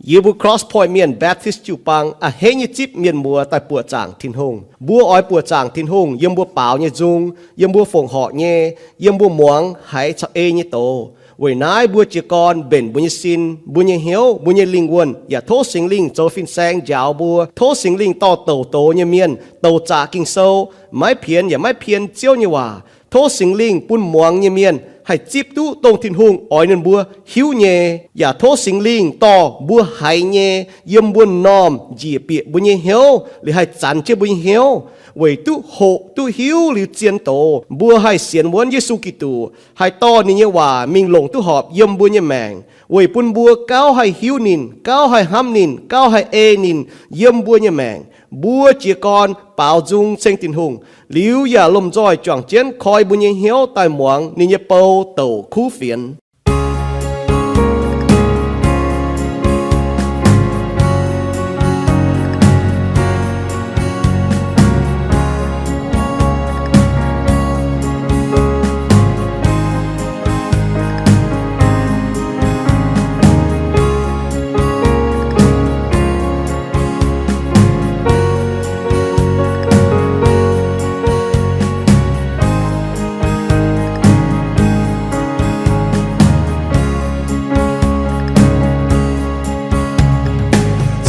Yie mbuo Cross Point Mienh Baptist jiu-baang a'hneiv nyei zipv mienh muoz daaih buoqc zaangc Tin-Hungh. Mbuo oix buoqc zaangc Tin-Hungh yiem mbuo baaux nyei nzung, yiem mbuo fongc horc nyei, yiem mbuo muangx haiz caux ei nyei doz. Weic naaiv mbuo jiez gorn mbenc mbuo nyei sin, mbuo nyei hnyouv, mbuo nyei lingh wuonh, yaac tov Singx Lingh zoux fin-saeng njaaux mbuo. Tov Singx Lingh dorh douc doz nyei mienh, douc zaqc Ging-Sou, maiv pienx yaac maiv pien Ziouv nyei waac. Tov Singx Lingh bun muangx nyei mienh haih zipv duqv dongh Tin-Hungh oix ninh mbuo hiuv nyei. Yaac tov Singx Lingh dorh mbuo haiz nyei yiem mbuo m'normh njiec bieqc mbuo nyei hnyouv, liuz haih zanx jienv mbuo nyei hnyouv, weic duqv hoqc duqv hiuv liuz zien doz, mbuo haih sienx wuonv Yesu Giduc, haih dorh ninh nyei waac mingh longc duqv horpc yiem mbuo nyei maengc, weic bun mbuo gauh haih hiuv ninh, gauh haih hnamv ninh, gauh haih ei ninh yiem mbuo nyei maengc. Mbuo jiez gorn baaux nzung ceng Tin-Hungh, liuz yaac lomh nzoih juangc jienv koi mbuo nyei hnyouv daaih muangx ninh nyei bou douc kuv fienx.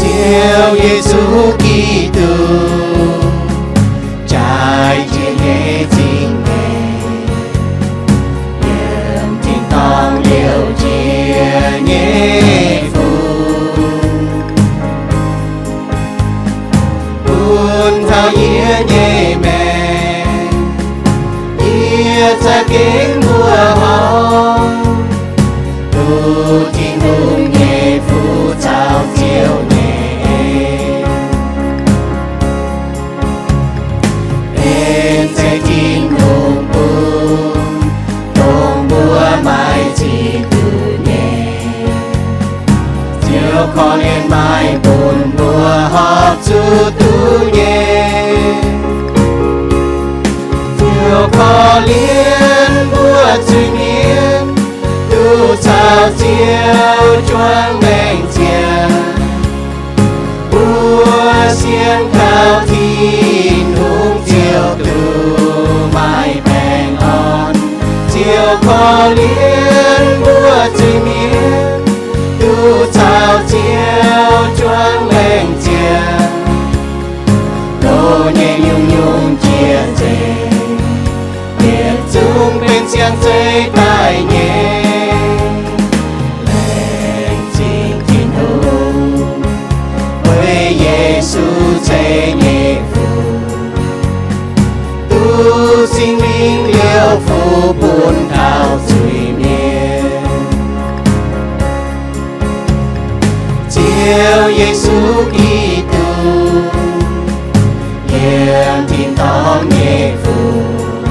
Ziouv Yesu Giduc, jaaix jiex nyei zingh nyeic, yiem tin-dorngh liouc jiex nyei fuqv, bun taux yie nyei maengc, yie za'gengh mbuoqc horngh, duqv Tin-Hungh nyei fuqv caux Ziouv nyei en. En zeiz Tin-Hungh bun, dongh mbuo maiv zic duqv nyei, Ziouv korv-lienh maaih bun mbuo horpc zuqc duqv nyei. Ziouv korv-lienh mbuo zuiz-mienh, duqv caux Ziouv juangc maengc ziangh. Mbuo sienx kaux Tin-Hungh Ziouv duqv maaih baengh orn. Ziouv korv-lienh mbuo zuiz-mienh, duqv caux Ziouv juangc maengc ziangh. Loz nyei nyungc-nyungc jiex nzengc, yietc zungv benx siang-zeiv daaih nyei. Laengz zingh Tin-Hungh, weic Yesu ceix nyei fuqv, duqv Singx Lingh liouh fuqv bun taux zuiz-mienh. Ziouv Yesu Giduc, yiem tin-dorngh nyei fuqv,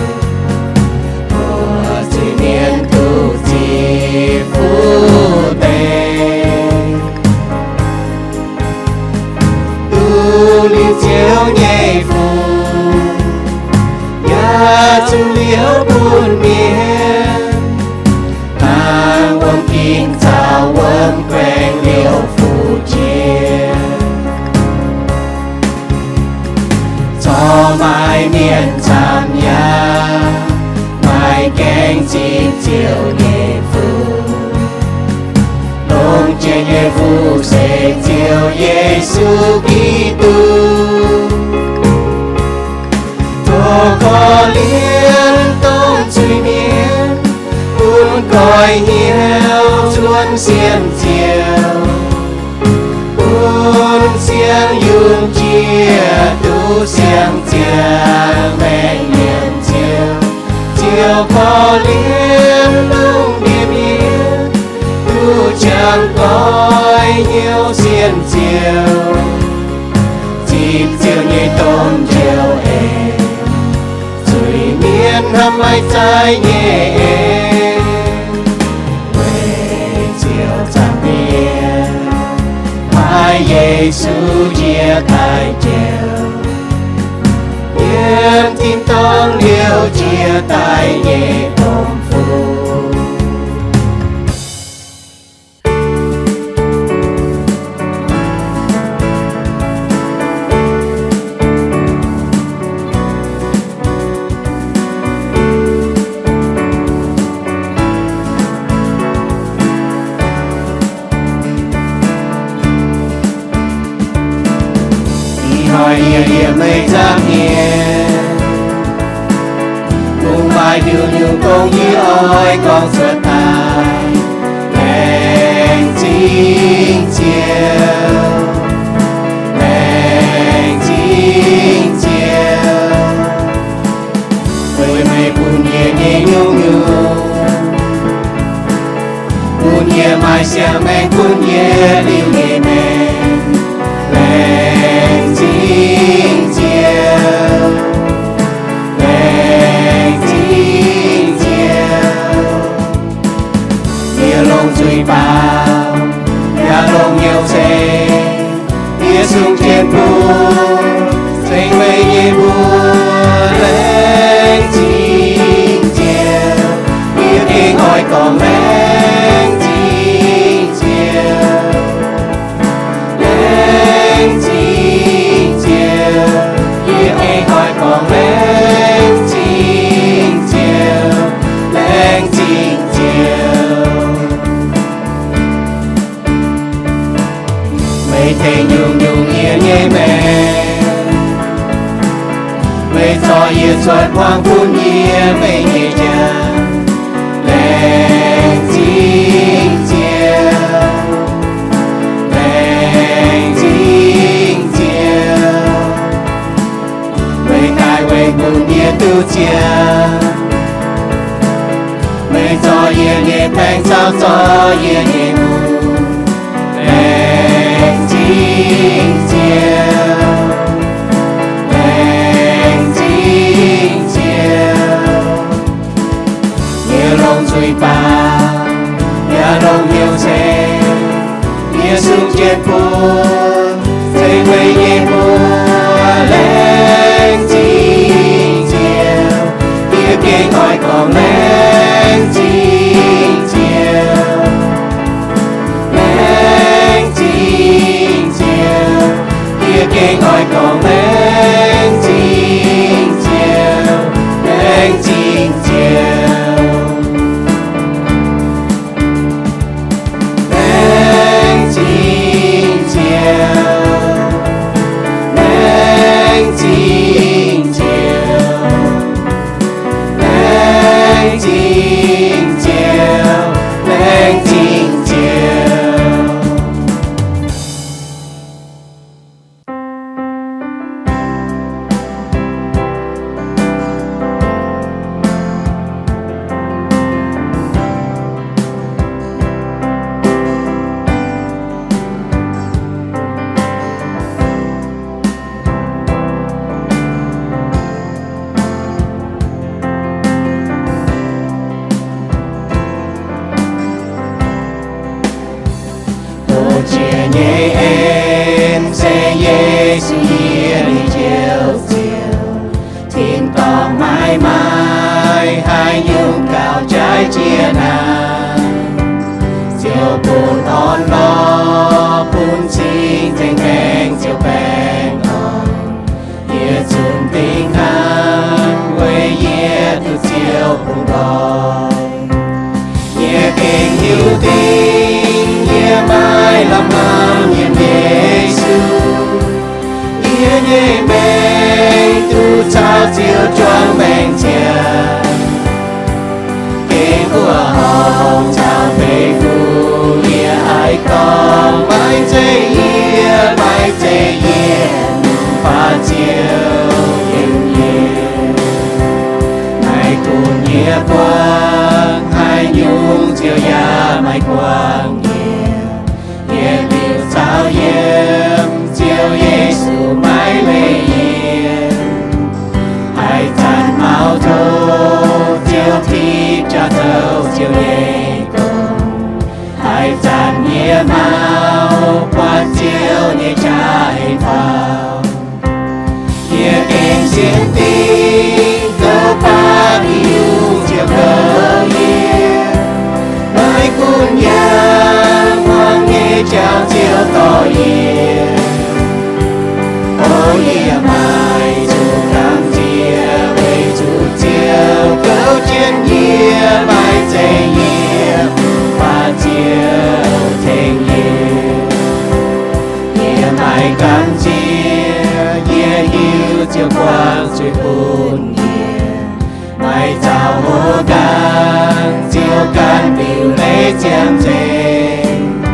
mbuo zuiz-mienh duqv ziqc fuqv deix. Duqv liuz Ziouv nyei fuqv, yaac zuqc liouh bun mienh, dangh wuom-ging caux wuom-guaengx liouh fuqv jiex. Corc maaih mienh camv yaac maaih gaengh zipv Ziouv nyei fuqv. Longx jiex nyei fuqv se Ziouv Yesu Giduc. Tov korv-lienh dongh zuiz-mienh, bun goiv hnyouv cuonv sienx Ziouv, bun siang-yungz jiex duqv siang-ziangh maengc nyiemc Ziouv. Ziouv korv-lienh lungh ndiev mienh, duqv jangx goiv hnyouv sienx Ziouv, zipv Ziouv nyei domh njoux en. Zuiz-mienh hnamv maiv zaaiv nyei en, weic Ziouv zaangc mienh, maaih Yesu jiex daaih jauv, yiem tin-dorngh liouh jiex daaih nyei domh fuqv. Hnoi yie yiem meih nzangv nyei, mv maaih nyungc-nyungc dongh yie oix gorngv cuotv daaih. Laengz zingh Ziouv, laengz zingh Ziouv, weic meih bun yie nyei nyungc-nyungc, bun yie maaih siang-maengc, bun yie liuc nyei maengc. Laengz zingh Ziouv, laengz zingh Ziouv, yie longc nzuih baamh, yaac longc hnyouv ceng, yie sung jienv mbuo, ceng meih nyei mbuox. Laengz zingh Ziouv, yie gengh oix gorngv laengz zingh Ziouv. Laengz zingh Ziouv, yie gengh oix gorngv laengz zingh Ziouv, laengz zingh Ziouv. Meih tengx nyungc-nyungc yie nyei maengc, meih zorqv yie cuotv hmuangx, bun yie meih nyei jaa. Laengz zingh Ziouv, laengz zingh Ziouv, meih daaih weic bun yie duqv ziangh. Meih zorqv yie nyei baengc caux zorqv yie nyei mungz. Laengz zingh Ziouv, laengz zingh Ziouv, yie longc nzuih baamh, yaac longc hnyouv ceng, yie sung jienv mbuo, ceng meih nyei mbuox. Laengz zingh Ziouv, yie gengh oix gorngv laengz zingh Ziouv. Laengz zingh Ziouv, yie gengh oix gorngv laengz zingh Ziouv, laengz zingh Ziouv. Laengz zingh Ziouv, laengz zingh Ziouv, laengz zingh Ziouv, laengz zingh Ziouv. Tov jiex nyei en se Yesu yie nyei Njoux Ziouv. Tin-dorngh maiv maaih haaix nyungc gauh jaaix jiex naaic, Ziouv bun orn-lorqc, bun cing-nzengc maengc Ziouv baengh orn. Yie zunc dingc hnangv weic yie duqv Ziouv bungx nqoi. Yie gengh hiuv dingc yie maiv lamh hnamv yiem Yesu. Yie nyei maengc duqv caux Ziouv juangc maengc ziangh. Gengh mbuoqc horngh caux fei fungx yie haih gorngv, maiv zeiz yie, maiv zeiz yie, mv baac Ziouv yiem yie. Maiv gunv yie buangh haaix nyungc, Ziouv yaac maiv buangh yie. Yie liuc zaux yiem Ziouv Yesu maiv leih yie. Haaix zanc maux zoux Ziouv tipv jaax zoux Ziouv nyei gong. Haaix zanc yie maux buatc Ziouv nyei jaax-en faaux, yie gengh sienx dingc douc baac nyungc Ziouv kouv yie. Maiv gunv yangh hmuangx nyei jauv Ziouv dorh yie. O yie maaih zuqc gamh nziex weic zuqc Ziouv kouv jienv yie, maiv zeiz yie, mv baac Ziouv tengx yie. Yie maaih gamh nziex ziouc buangh zuiz bun yie. Maaih zaux hlo nqaang, Ziouv ganh liuc leiz ziangh nzengc.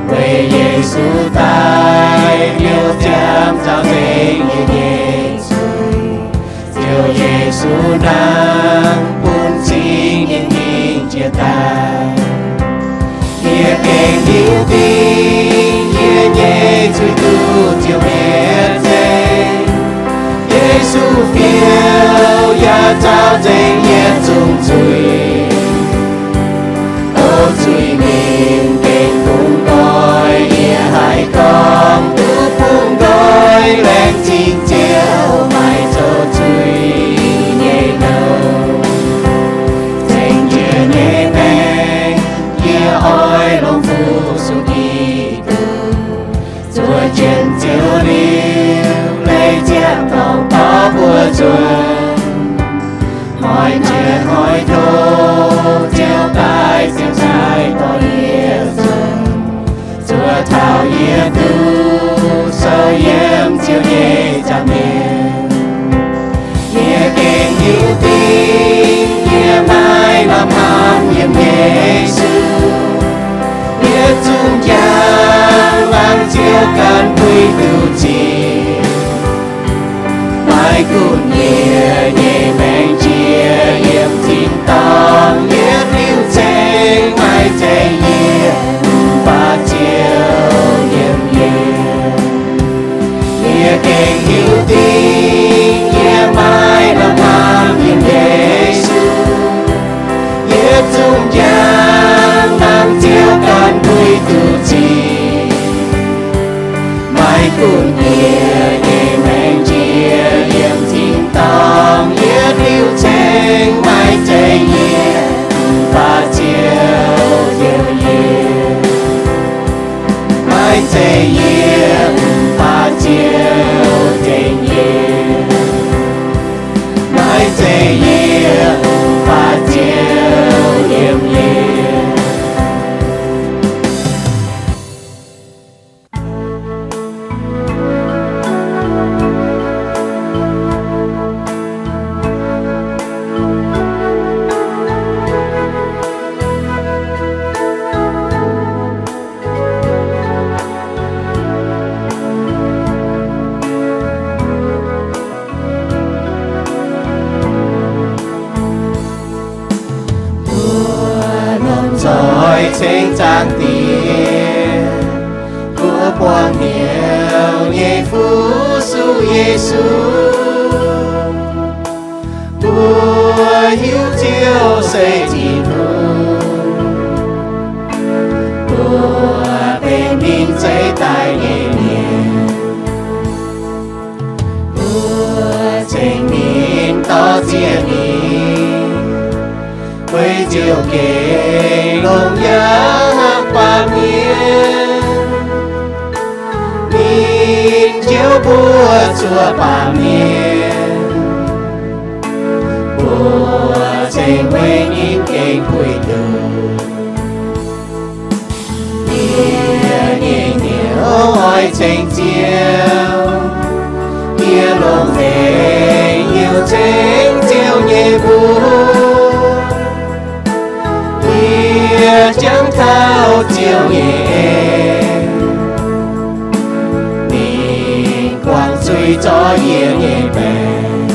Weic Yesu daaih liouh ziangx zaux nzengc yie nyei zuiz. Ziouv Yesu nangh bun Singx Lingh jiex daaih. Yie gengh hiuv duqv yie nyei zuiz duqv Ziouv mietc nzengc. Yesu fiou yaac zaux nzengc yietc zungv zuiz. O zuiz-mienh gengh bungx nqoi, yie haiz gorngv duqv bungx nqoi, laengz zingh Ziouv maaih zoux zuiz nyei nouh. Ceng-jiex nyei maengc, yie oix longc fu-sux Giduc. Zuov jienv Ziouv liuz, leiz ziangh dorngx dorh mbuo nzuonx. Hnoi-jiex hnoi-touv, Ziouv daaih ziouc cai dorh yie nzuonx. Zuov taux yie duqv sou yiem Ziouv nyei nza'hmien, yie gengh hiuv duqv yie maiv lamh hnamv yiem Yesu. Yietc zungv njang laangz Ziouv ganh puix duqv zingh. Maiv gunv yie nyei maengc jiex yiem tin-dorngh yietc liuz ceng, maiv zeiz yie mv baac Ziouv yiem yie. Yie gengh hiuv duqv yie maiv lamh hnamv yiem Yesu. Yietc zungv njang laangz Ziouv ganh puix duqv zingh. Maiv gunv yie nyei maengc jiex yiem tin-dorngh yietc liuz ceng, maiv zeiz yie mv baac Ziouv njoux yie. Maiv zeiz yie mv baac Ziouv tengx yie. Maiv zeiz yie mv baac Ziouv yiem yie. Mbuo lomh nzoih ceng Zaangc Diex, mbuo buangh hnyouv nyei fu-sux Yesu. Mbuo hiuv Ziouv se Tin-Hungh, mbuo benx ninh zeix daaih nyei mienh. Mbuo ceng ninh, dorh zieqc ninh, weic Ziouv gengh longx yaac baamh mienh. Ninh njoux mbuo zuqc baamh mienh, mbuo ceng weic ninh gengh puix nduqc. Yie nyei hnyouv oix ceng Ziouv, yie longc nzengc hnyouv ceng Ziouv nyei mbuox. Yie jangx taux Ziouv nyei en, ninh guangc zuiz zorc yie nyei baengc.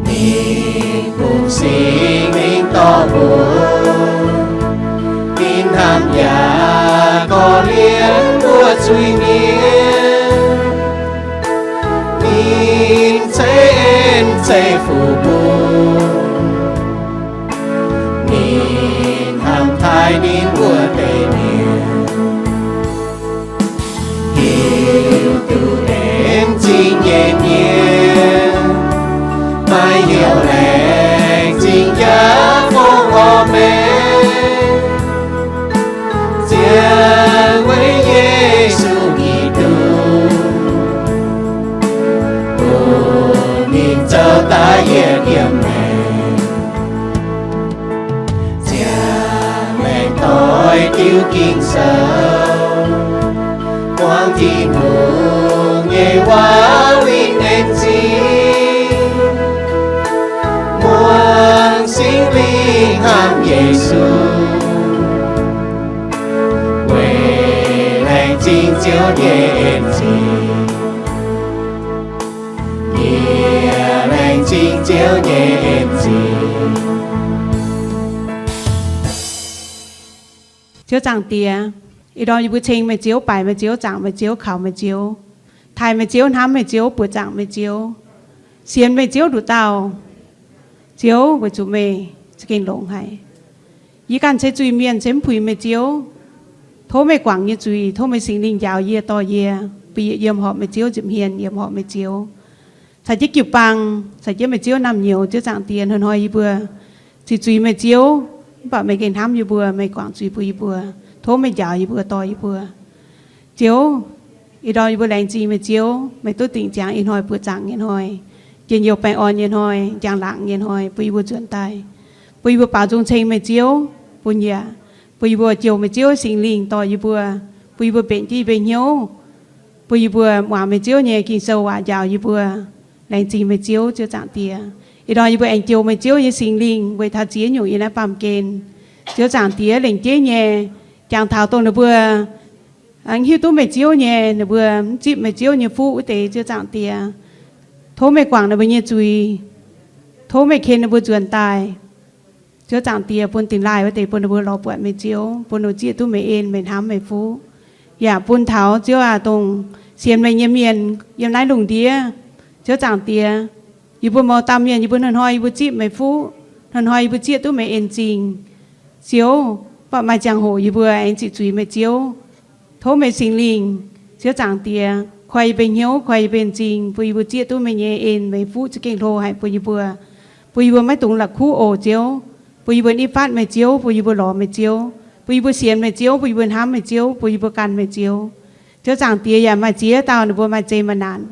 Ninh bungx Singx Lingh dorh mbuo, ninh hnamv yaac korv-lienh mbuo zuiz-mienh. Ninh ceix en ceix fuqv bun, ninh hnamv taaih ninh wuov deix mienh. Hiuv duqv aengx zingh nyei mienh, maaih hnyouv laengz zingh jaax fongc orv maengx. Ziangh weic Yesu Giduc, bun ninh zoux daaih yietc yiem maengc. Ziangh maengc doix diuv Ging-Sou, muangx Tin-Hungh Waac win en zingh, muangx Singx Lingh hnamv Yesu, weic laengz zingh Ziouv nyei en zingh. Yie laengz zingh Ziouv nyei en zingh. Ziouv Zaangc Diex, ih ndorm yie mbuo ceng meih Ziouv, baaix meih Ziouv, zaangc meih Ziouv, kaux meih Ziouv, taaih meih Ziouv, hnamv meih Ziouv, buoqc zaangc meih Ziouv, sienx meih Ziouv nduqc dauh. Ziouv, weic zuqc meih za'gengh longx haic. Yie ganh se zuiz-mienh, se mv puix meih Ziouv. Tov meih guangc yie nyei zuiz, tov meih Singx Lingh njaaux yie, dorh yie, bun yie yiem horpc meih Ziouv nza'hmien, yiem horpc meih Ziouv. Caux jienv jiu-baang, caux jienv meih Ziouv naamh nyouz, Ziouv Zaangc Diex, hnoi-hnoi yie mbuo ziqc zuiz meih Ziouv, mv baac meih gengh hnamv yie mbuo, meih guangc zuiz bun yie mbuo. Tov meih njaaux yie mbuo, dorh yie mbuo. Ziouv, ih ndorm yie mbuo laengz zingh meih Ziouv, meih duqv dingc ziangx ih hnoi buoqc zaangc nyei hnoi, njien-youh baengh orn nyei hnoi, njang-laangc nyei hnoi, bun yie mbuo nzuonx daaih, bun yie mbuo baaux nzung ceng meih Ziouv, bun yie, bun yie mbuo jouh meih Ziouv Singx Lingh dorh yie mbuo, bun yie mbuo mbenc jienv yie mbuo hnyouv, bun yie mbuo muangx meih Ziouv nyei Ging-Sou waac njaaux yie mbuo. Laengz zingh meih Ziouv, Ziouv Zaangc Diex. Ih ndorm yie mbuo aengx jouh meih Ziouv nyei Singx Lingh weic taux ziex nyungc yiem naaiv baamh gen. Ziouv Zaangc Diex, lengc jeiv nyei, jangx taux dongh ninh mbuo mv hiuv duqv meih Ziouv nyei, ninh mbuo mv zipv meih Ziouv nyei fuqv wuov deix, Ziouv Zaangc Diex, tov meih guangc ninh mbuo nyei zuiz. Tov meih ken ninh mbuo nzuonx daaih. Ziouv Zaangc Diex, bun dingx laaih wuov deix bun ninh mbuo lorz buatc meih Ziouv, bun ninh mbuo zieqv duqv meih en, meih hnamv, meih fuqv. Yaac bun taux Ziouv aac, dongh sienx meih nyei mienh yiem naaiv lungh ndiev, Ziouv Zaangc Diex, yie mbuo mouz dauh mienh, yie mbuo hnoi-hnoi yie mbuo zipv meih fuqv, hnoi-hnoi yie mbuo zieqv duqv meih en zingh. Ziouv, mv baac maaih ziangh hoc yie mbuo aengx ziqc zuiz meih Ziouv. Tov meih Singx Lingh, Ziouv Zaangc Diex, koi yie mbuo hnyouv, koi yie mbuo en zingh, bun yie mbuo zieqv duqv meih nyei en, meih fuqv za'gengh hlo haic bun yie mbuo, bun yie mbuo maiv dungx la'kuqv oc Ziouv, bun yie mbuo nitv fatv meih Ziouv, bun yie mbuo lorz meih Ziouv, bun yie mbuo sienx meih Ziouv, bun yie mbuo hnamv meih Ziouv, bun yie mbuo gan meih Ziouv. Ziouv Zaangc Diex, yaac maaih ziex dauh ninh mbuo maaih zeqc maaih naanc,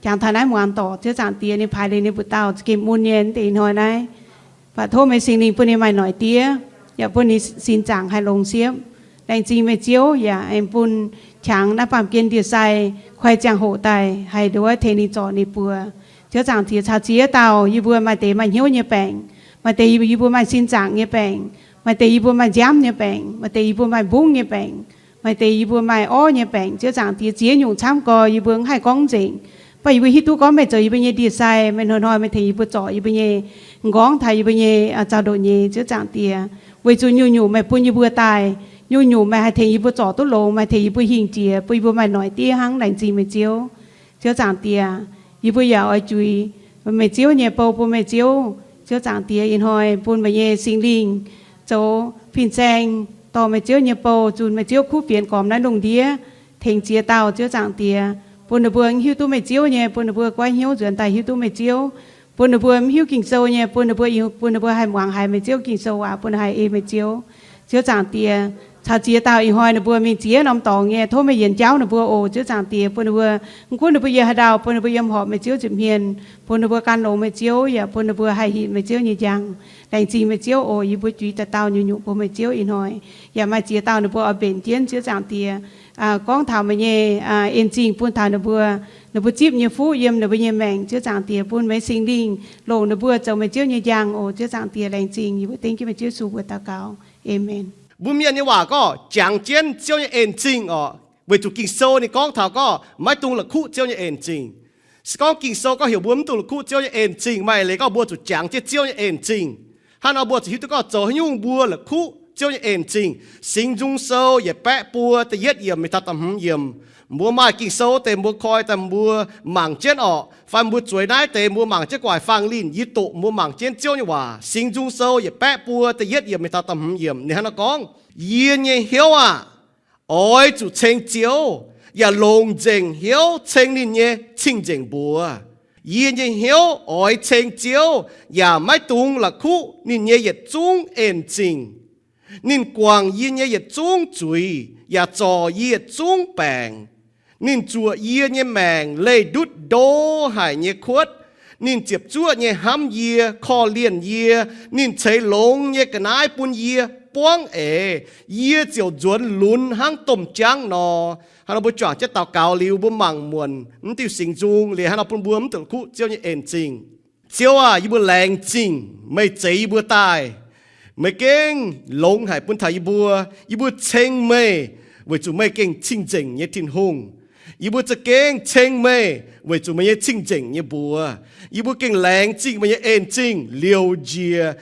jangx taux naaiv muangx dorc, Ziouv Zaangc Diex, ninh paaix liuz ninh mbuo dauh za'gengh mun nyei, deix hnoi naaiv. Mv baac tov meih Singx Lingh bun ninh maaih noic diev, yaac bun ninh sin zaangc haih longx siepv. Laengz zingh meih Ziouv, yaac aengx bun qangx naaiv baamh gen ndie-sai koi ziangh hoc daaih haih nduov tengx ninh zorc ninh buoz. Ziouv Zaangc Diex, caux ziex dauh yie mbuo maaih deix maaih hnyouv nyei baengc, maaih deix yie mbuo maaih sin zaangc nyei baengc, maaih deix yie mbuo maaih nziaamv nyei baengc, maaih deix yie mbuo maaih mbungv nyei baengc, maaih deix yie mbuo maaih orv nyei baengc. Ziouv Zaangc Diex, ziex nyungc camv gorx yie mbuo mv haih gorngv nzengc. Mv baac yie mbuo hiuv duqv gorngv meih zoux yie mbuo nyei ndie-sai, meih hnoi-hnoi meih tengx yie mbuo zorc yie mbuo nyei m'nqorngv taux yie mbuo nyei zaux ndoqc nyei, Ziouv Zaangc Diex. Weic zuqc nyungc-nyungc meih bun yie mbuo daaih, nyungc-nyungc meih haih tengx yie mbuo zorc duqv longx, meih tengx yie mbuo hingh jiex, bun yie mbuo maaih noic diev hnangv. Laengz zingh meih Ziouv. Ziouv Zaangc Diex, yie mbuo yaac oix juix meih Ziouv nyei bou bun meih Ziouv. Ziouv Zaangc Diex, ih hnoi bun meih nyei Singx Lingh zoux fin-saeng dorh meih Ziouv nyei bou, zunh meih Ziouv kuv fienx gormx naaiv lungh ndiev, tengx ziex dauh, Ziouv Zaangc Diex, bun ninh mbuo mv hiuv duqv meih Ziouv nyei, bun ninh mbuo goiv hnyouv nzuonx daaih hiuv duqv meih Ziouv. Bun ninh mbuo mv hiuv Ging-Sou nyei, bun ninh mbuo, bun ninh mbuo haih muangx haiz meih Ziouv Ging-Sou waac, bun ninh haih ei meih Ziouv. Ziouv Zaangc Diex, caux ziex dauh ih hnoi ninh mbuo mingh ziex norm dorngx nyei, tov meih yienc jauv ninh mbuo oc, Ziouv Zaangc Diex, bun ninh mbuo, mv gunv ninh mbuo yiem haaix ndau, bun ninh mbuo yiem horpc meih Ziouv nza'hmien, bun ninh mbuo gan longx meih Ziouv, yaac bun ninh mbuo haih hinc meih Ziouv nyei njang. Laengz zingh meih Ziouv oc. Yie mbuo juix dauh dauh nyungc-nyungc bun meih Ziouv ih hnoi. Yaac maaih ziex dauh ninh mbuo oix mbenc jienv, Ziouv Zaangc Diex, gorngv taux meih nyei en zingh bun taux ninh mbuo, ninh mbuo zipv nyei fuqv yiem ninh mbuo nyei maengc, Ziouv Zaangc Diex, bun meih Singx Lingh longc ninh mbuo zoux meih Ziouv nyei njang oc. Ziouv Zaangc Diex, laengz zingh. Yie mbuo dengv jienv meih Ziouv Yesu mbuo daux gaux. Aamen. Mbuo Mienh nyei waac gorngv jangx jienv Ziouv nyei en zingh oc. Weic zuqc Ging-Sou ninh gorngv taux gorngv maiv dungx la'kuqv Ziouv nyei en zingh. Se gorngv Ging-Sou gorngv heuc mbuo mv dungx la'kuqv Ziouv nyei en zingh, maaih leiz gorngv mbuo zuqc jangx jienv Ziouv nyei en zingh. Hnangv nor mbuo zuqc hiuv duqv gorngv zoux haaix nyungc mbuo la'kuqv Ziouv nyei en zingh. Singx Nzung Sou yietc baeqv buo da'yietv yiemc mingh taux da'hmz yiemc. Mbuo maaih Ging-Sou deix mbuo koi daaih mbuo mangc jienv orqc, fai mbuo zueiz naaiv deix mbuo mangc jienv gu'nguaaic fangx linh yie doqc mbuo mangc jienv Ziouv nyei waac. Singx Nzung Sou yietc baeqv buo da'yietv yiemc mingh taux da'hmz yiemc. Ninh hnangv nor gorngv, Yie nyei hnyouv aah! Oix zuqc ceng Ziouv, yaac longc nzengc hnyouv ceng ninh nyei cing-nzengc mbuox. Yie nyei hnyouv oix ceng Ziouv, yaac maiv dungx la'kuqv ninh nyei yietc zungv en zingh. Ninh guangc yie nyei yietc zungv zuiz, yaac zorc yie yietc zungv baengc. Ninh zuoqc yie nyei maengc leih ndutv ndo haic nyei kuotv. Ninh ziepc zuoqv nyei hnamv yie, korv-lienh yie. Ninh ceix longx nyei ga'naaiv bun yie buangv eix. Yie ziouc nzuonx lunx hnangv domh jangv nor. Hnangv nor mbuo juangc jienv daux gaux liuz, mbuo mangc muonc mv diuh singx nzung liuz, hnangv nor bun mbuo mv zuqc kuv Ziouv nyei en zingh. Ziouv aah! Yie mbuo laengz zingh meih zeix yie mbuo daaih. Meih gengh longx haic bun taux yie mbuo. Yie mbuo ceng meih weic zuqc meih gengh cing-nzengc nyei Tin-Hungh. Yie mbuo za'gengh ceng meih weic zuqc meih nyei cing-nzengc nyei mbuox. Yie mbuo gengh laengz zingh meih nyei en zingh liouc njiec,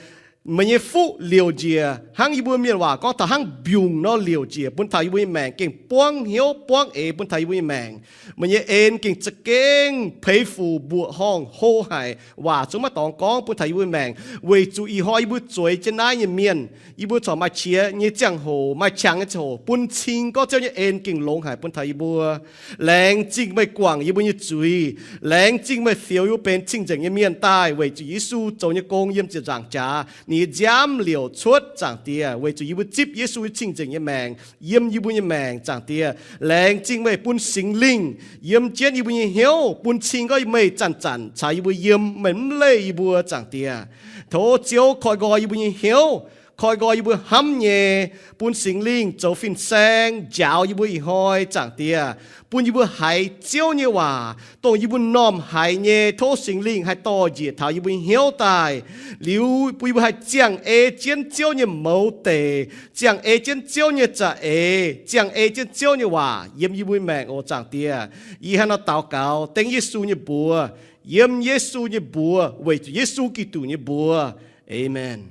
meih nyei fuqv liouc njiec, hnangv yie mbuo mienh waac gorngv taux hnangv mbiungc nor liouc njiec, bun taux yie mbuo nyei maengc gengh buangv hnyouv buangv eix bun taux yie mbuo nyei maengc. Meih nyei en gengh za'gengh peix fuc mbuoqc horngh hlo haic, waac zungv maiv dorngx gorngv bun taux yie mbuo nyei maengc, weic zuqc ih hnoi yie mbuo zueiz jienv naaiv nyei mienh, yie mbuo corc maaih qiex nyei ziangh hoc, maaih qangx nyei ziangh hoc bun cing gorngv Ziouv nyei en gengh longx haic bun taux yie mbuo. Laengz zingh meih guangc yie mbuo nyei zuiz. Laengz zingh meih fioux yie mbuo benx cing-nzengc nyei mienh daaih weic zuqc Yesu zoux nyei gong yiem ziepc nzaangc jaax, ninh nyei nziaamv liouc cuotv, Zaangc Diex, weic zuqc yie mbuo zipv Yesu nyei cing-nzengc nyei maengc yiem yie mbuo nyei maengc, Zaangc Diex. Laengz zingh meih bun Singx Lingh yiem jienv yie mbuo nyei hnyouv, bun cing gorngv meih zanc-zanc caux yie mbuo yiem, meih mv leih yie mbuo, Zaangc Diex. Tov Ziouv koi nqoi yie mbuo nyei hnyouv, koi nqoi yie mbuo hnamv nyei, bun Singx Lingh zoux fin-saeng njaaux yie mbuo ih hnoi, Zaangc Diex, bun yie mbuo haiz Ziouv nyei waac, dongh yie mbuo m'normh haiz nyei, tov Singx Lingh haih dorh njiec taux yie mbuo nyei hnyouv daaih. Liuz bun yie mbuo haih ziangh ei jienv Ziouv nyei mouz deic, ziangh ei jienv Ziouv nyei za'eix, ziangh ei jienv Ziouv nyei waac yiem yie mbuo nyei maengc oc, Zaangc Diex. Yie hnangv nor daux gaux dengv Yesu nyei mbuox, yiem Yesu nyei mbuox, weic zuqc Yesu Giduc nyei mbuox. Aamen.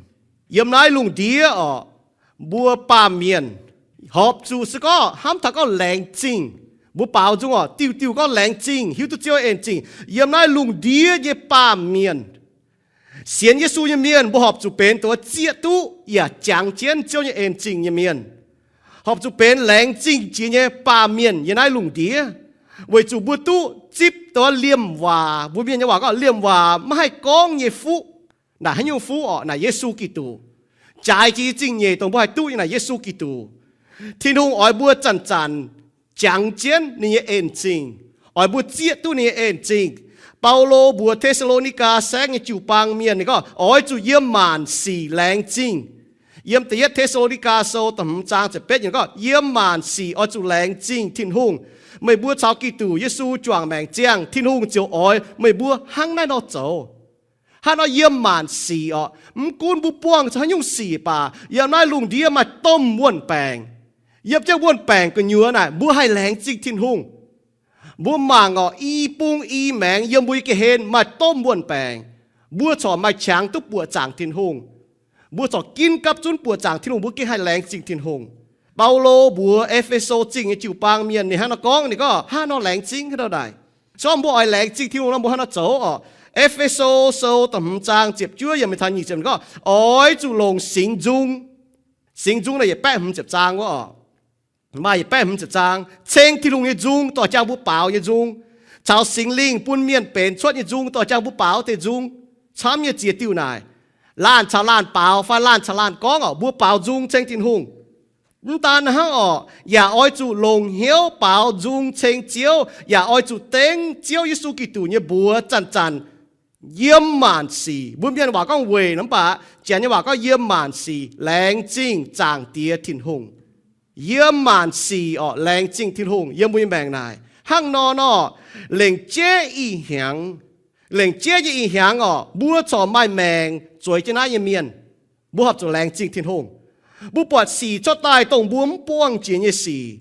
Yiem naaiv lungh ndiev orqc, mbuo baamh mienh horpc zuqc se gorngv hnamv taux gorngv laengz zingh. Mbuo baaux nzung orqc, diuh diuh gorngv laengz zingh, hiuv duqv Ziouv en zingh. Yiem naaiv lungh ndiev nyei baamh mienh, sienx Yesu nyei mienh, mbuo horpc zuqc benx dongh zieqv duqv yaac jangx jienv Ziouv nyei en zingh nyei mienh. Horpc zuqc benx laengz zingh jiex nyei baamh mienh yiem naaiv lungh ndiev, weic zuqc mbuo duqv zipv dongh liemh waac. Mbuo mienh nyei waac gorngv liemh waac maiv haih gorngv nyei fuqv. Naaic haaix nyungc fuqv orqc? Naaic Yesu Giduc. Jaaix jiex nyei zingh nyeic dongh mbuo haih duqv nyei naaic Yesu Giduc. Tin-Hungh oix mbuo zanc-zanc jangx jienv ninh nyei en zingh, oix mbuo zieqv duqv ninh nyei en zingh. Baulo mbuox Te^saa^lo^ni^gaa saengv nyei jiu-baang mienh, ninh gorngv, oix zuqc yiem maanc sic laengz zingh. Yiem Da'yietv Te^saa^lo^ni^gaa Sou da'hmz zaang ziepc betv yiemc gorngv, yiem maanc sic oix zuqc laengz zingh Tin-Hungh. Meih mbuo caux Giduc Yesu juangc maengc ziangh, Tin-Hungh ziouc oix meih mbuo hnangv naaiv nor zoux. Hnangv nor yiem maanc sic orqc, mv gunv mbuo buangh haaix nyungc sic baac, yiem naaiv lungh ndiev maaih domh wuon-baengc. Yiem jienv wuon-baengc gu'nyuoz naaic, mbuo haih laengz zingh Tin-Hungh. Mbuo mangc orqc, i bung i maengx yiem mbuo nyei ga'hlen maaih domh wuon-baengc. Mbuo corc maaih qangx duqv buoqc zaangc Tin-Hungh. Mbuo corc ginv gapv zunv buoqc zaangc Tin-Hungh, mbuo gengh haih laengz zingh Tin-Hungh. Baulo mbuox E^fe^so Zingh nyei jiu-baang mienh ninh hnangv nor gorngv, ninh gorngv hnangv nor laengz zingh hnangv nor naaic. Se gorngv mbuo oix laengz zingh Tin-Hungh nor, mbuo hnangv nor zoux orqc? E^fe^so Sou da'hmz zaang ziepc juov yiemc mingh taux nyic ziepc gorngv, oix zuqc longc singx nzung. Singx nzung naaic yietc baeqv hmz ziepc zaang wuov orqc. Maaih yietc baeqv hmz ziepc zaang, ceng Tin-Hungh nyei nzung, dorh jangx mbuo baaux nyei nzung, caux Singx Lingh bun mienh benx cuotv nyei nzung, dorh jangx mbuo baaux deix nzung, camv nyei ziex diuh naaic. Laanh caux laanh baaux fai laanh caux laanh gorngv orqc, mbuo baaux nzung ceng Tin-Hungh. Mv daan hnangv orqc, yaac oix zuqc longc hnyouv baaux nzung ceng Ziouv, yaac oix zuqc dengv Ziouv Yesu Giduc nyei mbuox zanc-zanc yiem maanc sic. Mbuo mienh waac gorngv weic nor, mv baac Janx nyei waac gorngv yiem maanc sic laengz zingh Zaangc Diex Tin-Hungh. Yiem maanc sic orqc, laengz zingh Tin-Hungh yiem mbuo nyei maengc naaic. Hnangv nor nor, lengc jeiv ih hnyangx, lengc jeiv nyei ih hnyangx orqc, mbuo corc maaih maengc zueiz jienv naaiv nyei mienh, mbuo horpc zuqc laengz zingh Tin-Hungh. Mbuo buatc sic cuotv daaih dongh mbuo mv buangh jiex nyei sic.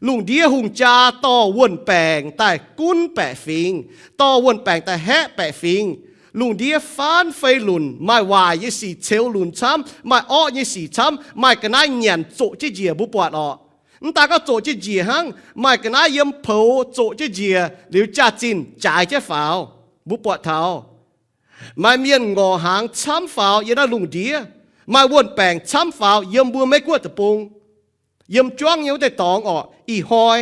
Lungh ndiev hungh jaa dorh wuon-baengc daaih gunv baeqc fingx, dorh wuon-baengc daaih haeqv baeqc fingx. Lungh ndiev faanv fei lunc, maaih waaic nyei sic ceux lunc camv, maaih orqv nyei sic camv, maaih ga'naaiv nyanc zoqc jienv njiec mbuo buatc orqc. Mv daan gorngv zoqc jienv njiec hnangv, maaih ga'naaiv yiem poux zoqc jienv njiec liuz jaax-zinh jaaix jienv faaux, mbuo buatc taux. Maaih mienh ngorc hnaangx camv faaux yiem naaiv lungh ndiev. Maaih wuon-baengc camv faaux yiem mbuo Meiv Guoqv deic-bung. Yiem juangv nyei wuov deix dorngx orqc, ih hnoi,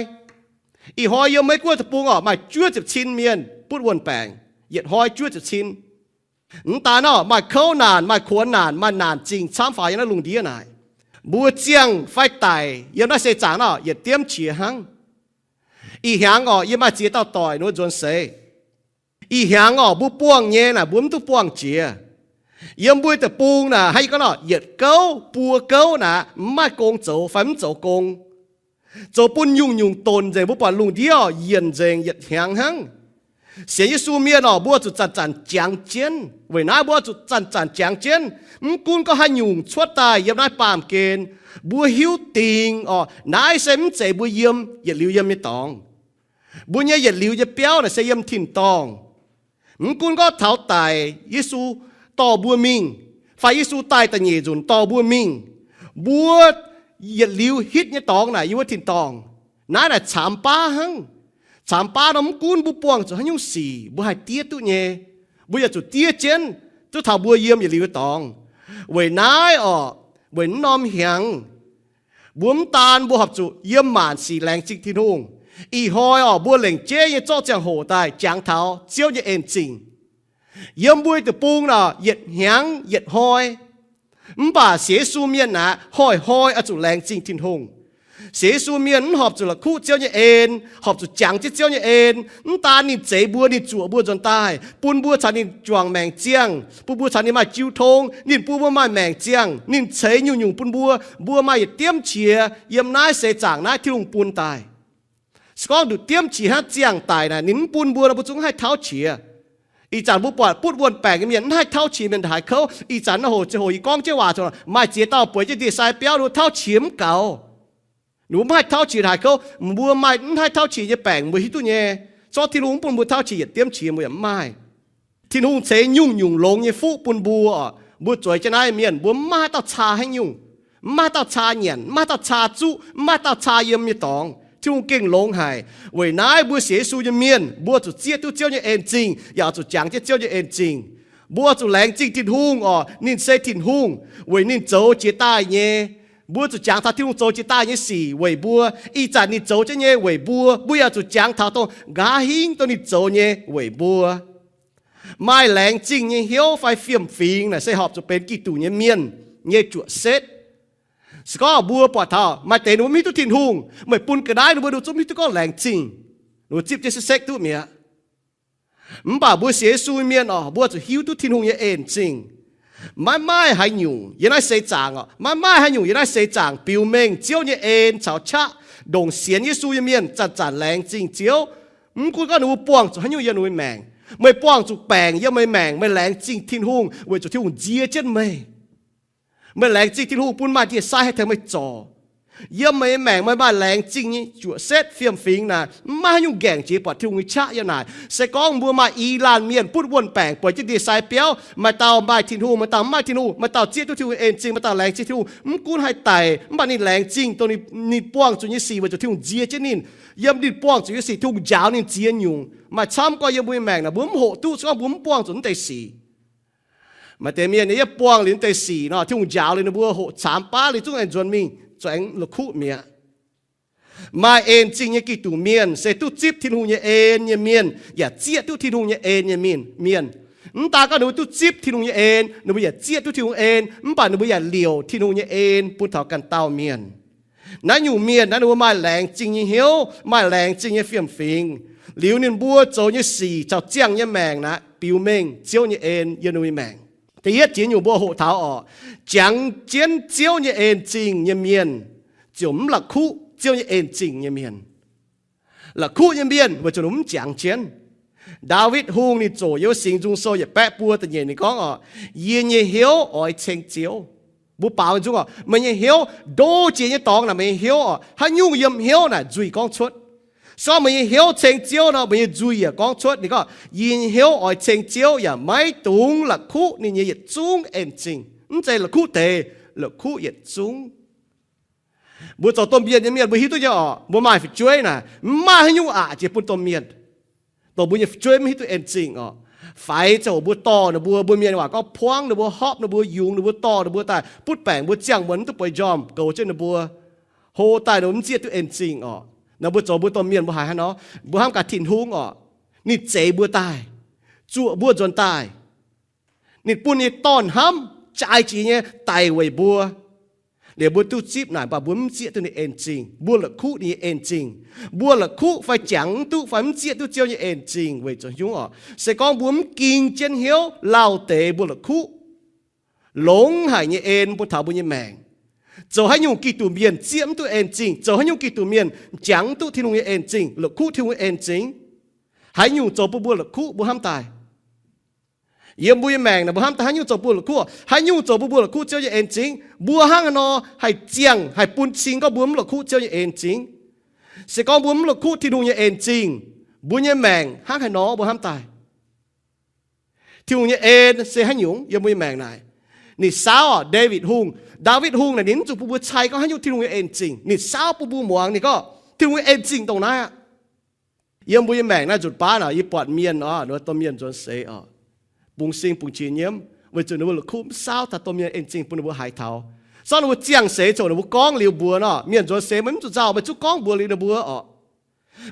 ih hnoi yiem Meiv Guoqv deic-bung orqc, maaih juov ziepc cin mienh butv wuon-baengc. Yietc hnoi juov ziepc cin. Mv daan orqc, maaih kouv naanc, maaih kuonx naanc, maaih naanc zingh camv faaux yiem naaiv lungh ndiev naaic. Mbuo ziangh fai daic yiem naaiv seix zaangc naaiv orqc, yietc diemv qiex hnangv. Ih hnyangx orqc, yie maaih ziex dauh doic ninh mbuo nzuonx seix. Ih hnyangx orqc, mbuo buangh nyei naaic mbuo mv duqv buangh jiex. Yiem mbuo deic-bung naaic hnangv yie gorngv nor, yietc gouv buo gouv naaic mv maaih gong zoux fai mv zoux gong. Zoux bun nyungc-nyungc donc nzengc, mbuo buatc lungh ndiev orqc, yienc nzengc yietc hnyangx hnangv. Sienx Yesu mienh orqc, mbuo zuqc zanc-zanc jangx jienv. Weic naaiv mbuo zuqc zanc-zanc jangx jienv. Mv gunv gorngv haaix nyungc cuotv daaih yiem naaiv baamh gen, mbuo hiuv dingc orqc, naaiv se mv zeiz mbuo yiem, yietc liuz yiem nyei dorngx. Mbuo nyei yietc liuz nyei biauv naaic se yiem tin-dorngh. Mv gunv gorngv taux daic Yesu dorh mbuo mingh, fai Yesu daaih da'nyeic nzunc dorh mbuo mingh, mbuo yietc liuz hitv nyei dorngx naaic yiem wuov tin-dorngh. Naaiv naaic caamx baav hnangv. Caamx baav nor mv gunv mbuo buangh zuqc haaix nyungc sic, mbuo haih diev duqv nyei. Mbuo yaac zuqc diev jienv duqv taux mbuo yiem yietc liuz nyei dorngx. Weic naaiv orqc, weic naaiv norm hnyangx, mbuo mv daan mbuo horpc zuqc yiem maanc sic laengz zingh Tin-Hungh. Ih hnoi orqc, mbuo lengc jeiv nyei zorqv ziangh hoc daaih jangx taux Ziouv nyei en zingh. Yiem mbuo deic-bung naaic yietc hnyangx yietc hnoi. Mv baac sienx Yesu mienh naaic hnoi-hnoi oix zuqc laengz zingh Tin-Hungh. Sienx Yesu mienh mv horpc zuqc la'kuqv Ziouv nyei en, horpc zuqc jangx jienv Ziouv nyei en. Mv daan ninh zeix mbuo, ninh zuoqc mbuo nzuonx daaih, bun mbuo caux ninh juangc maengc ziangh, bun mbuo caux ninh maaih jiu tong, ninh bun mbuo maaih maengc ziangh, ninh ceix nyungc-nyungc bun mbuo, mbuo maaih yietc diemv qiex yiem naaiv seix zaangc naaiv Tin-Hungh bun daaih. Se gorngv nduqc diemv qiex hnangv ziangh daic naaic, ninh mv bun mbuo nor, mbuo zungv mv haih tauv qiex. Ih zanc mbuo buatc butv wuonh baengc nyei mienh mv haih tauv qiex mienh haaix kouv. Ih zanc naaiv hoc ziangh hoc yie gorngv jienv waac, maaih ziex dauh bueix jienv ndie-sai biauv, ninh mbuo tauv qiex mv gaux. Ninh mbuo mv haih tauv qiex haaix kouv. Mbuo maaih mv haih tauv qiex nyei baengc, mbuo hiuv duqv nyei. Zorqv Tin-Hungh mv bun mbuo tauv qiex yietc diemv qiex, mbuo yaac mv maaih. Tin-Hungh ceix nyungc-nyungc longx nyei fuqv bun mbuo. Mbuo zueiz jienv naaiv mienh, mbuo mv maaih haaix dauh caa haaix nyungc, mv maaih haaix dauh caa nyanc, mv maaih haaix dauh caa zuqv, mv maaih haaix dauh caa yiem nyei dorngx. Tin-Hungh gengh longx haic. Weic naaiv mbuo sienx Yesu nyei mienh, mbuo zuqc zieqv duqv Ziouv nyei en zingh, yaac zuqc jangx jienv Ziouv nyei en zingh. Mbuo zuqc laengz zingh Tin-Hungh orqc, ninh se Tin-Hungh weic ninh zoux jiex daaih nyei. Mbuo zuqc jangx taux Tin-Hungh zoux jiex daaih nyei sic weic mbuo. Ih zanc ninh zoux jienv nyei weic mbuo, mbuo yaac zuqc jangx taux dongh nqa'haav hingv dongh ninh zoux nyei weic mbuo. Maaih laengz zingh nyei hnyouv fai fiem-fingx naaic se horpc zuqc benx Giduc nyei mienh nyei juoqc setv. Se gorngv mbuo buatc taux maaih deix ninh mbuo mv hiuv duqv Tin-Hungh, meih bun ga'naaiv ninh mbuo, ninh mbuo zungv mv hiuv duqv gorngv laengz zingh. Ninh mbuo zipv jienv sekv-sekv duqv mi'aqv. Mv baac mbuo sienx Yesu mienh orqc, mbuo zuqc hiuv duqv Tin-Hungh nyei en zingh. Maiv maaih haaix nyungc yiem naaiv seix zaangc orqc, maiv maaih haaix nyungc yiem naaiv seix zaangc biux mengh Ziouv nyei en caux qaqv ndongc sienx Yesu nyei mienh zanc-zanc laengz zingh Ziouv. Mv gunv gorngv ninh mbuo buangh zuqc haaix nyungc yiem ninh mbuo maengc, meih buangh zuqc baengc yiem meih maengc, meih laengz zingh Tin-Hungh weic zuqc Tin-Hungh nziex jienv meih. Meih laengz zingh Tin-Hungh bun maaih ndie-sai haih tengx meih zorc. Yiem meih nyei maengc meih maaih laengz zingh nyei juoqc setv fiem-fingx naaic, mv maaih haaix nyungc nqaengc jiex buatc Tin-Hungh nyei qaqv yiem naaic. Se gorngv mbuo maaih i laanh mienh butv wuonh baengc bueix jienv ndie-sai biauv, maaih dauh maaih Tin-Hungh, maaih dauh mv maaih Tin-Hungh, maaih dauh zieqv duqv Tin-Hungh en zingh, maaih dauh laengz zingh Tin-Hungh, mv gunv haih daic, mv baac ninh laengz zingh dongh ninh, ninh buangh zuqc nyei sic weic zuqc Tin-Hungh nziex jienv ninh. Yiem ninh buangh zuqc nyei sic Tin-Hungh njaaux ninh ziex nyungc. Maaih camv gorngv yiem mbuo nyei maengc naaic mbuo mv hoqc duqv, se gorngv mbuo mv buangh zuqc naaiv deix sic. Maaih deix mienh ninh yie buangh liuz naaiv deix sic nor, Tin-Hungh njaaux liuz ninh mbuo hoqc caamx baav liuz zungv aengx nzuonx mingh, zungv aengx la'kuqv mi'aqv. Maaih en zingh nyei Giduc mienh se duqv zipv Tin-Hungh nyei en nyei mienh, yaac zieqv duqv Tin-Hungh nyei en nyei mienh, mienh. Mv daan gorngv ninh mbuo duqv zipv Tin-Hungh nyei en, ninh mbuo yaac zieqv duqv Tin-Hungh en, mv baac ninh mbuo yaac liouc Tin-Hungh nyei en bun taux ganh dauh mienh. Naaiv nyungc mienh naaiv ninh mbuo maaih laengz zingh nyei hnyouv, maaih laengz zingh nyei fiem-fingx. Liuz ninh mbuo zoux nyei sic caux ziangh nyei maengc naaiv biux mengh Ziouv nyei en yiem ninh mbuo nyei maengc. Da'yietv jiex nyungc mbuo hoqc taux orqc, jangx jienv Ziouv nyei en zingh nyei mienh ziouc mv la'kuqv Ziouv nyei en zingh nyei mienh. La'kuqv nyei mienh weic zuqc ninh mv jangx jienv. Ndaawitv Hungh ninh ziouc yiem Singx Nzung Sou yietc baeqv buo da'nyeic ninh gorngv orqc, yie nyei hnyouv oix ceng Ziouv. Mbuo baaux nzung orqc, meih nyei hnyouv, ndo jiex nyei dorngx naaic meih nyei hnyouv orqc, haaix nyungc yiem hnyouv naaic nzuih gorngv cuotv. Se gorngv meih nyei hnyouv ceng Ziouv nor, meih nyei nzuih yaac gorngv cuotv. Ninh gorngv, yie nyei hnyouv oix ceng Ziouv yaac maiv dungx la'kuqv ninh nyei yietc zungv en zingh. Mv zeiz la'kuqv deix, la'kuqv yietc zungv. Mbuo zoux domh mienh nyei mienh mbuo hiuv duqv nyei orqc, mbuo maaih fu'jueiv naaic mv maaih haaix nyungc aqc jiex bun domh mienh, dongh mbuo nyei fu'jueiv mv hiuv duqv en zingh orqc. Faix ziangh hoc mbuo dorh ninh mbuo, mbuo mienh waac gorngv puangv ninh mbuo, hopv ninh mbuo, yungz ninh mbuo, dorh ninh mbuo daaih butv baengc mbuo, ziangh muonz mv duqv bueix njormh goux jienv ninh mbuo. Hlo daaih ninh mbuo mv zieqv duqv en zingh orqc. Naaiv mbuo zoux mbuo domh mienh mbuo haiz haaix nor? Mbuo hnamv gaax Tin-Hungh orqc, ninh zeix mbuo daaih, zuoqc mbuo nzuonx daaih. Ninh bun nyei Dorn hnamv jaaix jiex nyei daic weic mbuo. Liuz mbuo duqv zipv naaic, mv baac mbuo mv zieqv duqv ninh en-zingh. Mbuo la'kuqv ninh nyei en-zingh. Mbuo la'kuqv fai jangx mv duqv fai mv zieqv duqv Ziouv nyei en-zingh weic zuqc hnyouv oc. Se gorngv mbuo mv ging jienv hnyouv lauh deix mbuo la'kuqv, longx haic nyei en bun taux mbuo nyei maengc. Zoux haaix nyungc Giduc mienh zieqv mv duqv en-zingh, zoux haaix nyungc Giduc mienh jangx mv duqv Tin-Hungh nyei en-zingh, la'kuqv Tin-Hungh nyei en-zingh. Haaix nyungc zoux bun mbuo la'kuqv, mbuo hnamv daaih? Yiem mbuo nyei maengc naaic, mbuo hnamv daaih haaix nyungc zoux bun mbuo la'kuqv? Haaix nyungc zoux bun mbuo la'kuqv Ziouv nyei en-zingh? Mbuo hnangv haaix nor haih ziangh, haih bun cing gorngv mbuo mv la'kuqv Ziouv nyei en-zingh? Se gorngv mbuo mv la'kuqv Tin-Hungh nyei en-zingh, mbuo nyei maengc hnangv haaix nor mbuo hnamv daaih? Tin-Hungh nyei en se haaix nyungc yiem mbuo nyei maengc naaic? Ninh saauv oc, Ndaawitv Hungh. Ndaawitv Hungh naaic ninh mv zuqc bun mbuo cai gorngv haaix nyungc Tin-Hungh nyei en-zingh. Ninh saauv bun mbuo muangx, ninh gorngv Tin-Hungh nyei en-zingh dongh naaiv aqv. Yiem mbuo nyei maengc naaiv nzutc baav naaic, yie buatc mienh oc, ninh mbuo domh mienh nzuonx seix oc, bungx sing bungx qiex nyiemv weic zuqc ninh mbuo la'kuqv mv saauv taux domh mienh en-zingh bun ninh mbuo haiz taux. Sorng ninh mbuo ziangh seix coc ninh mbuo gorngv liuz mbuox nor, mienh nzuonx seix meih mv zuqc nzauh, meih zungv gorngv mbuox liuz ninh mbuo oc.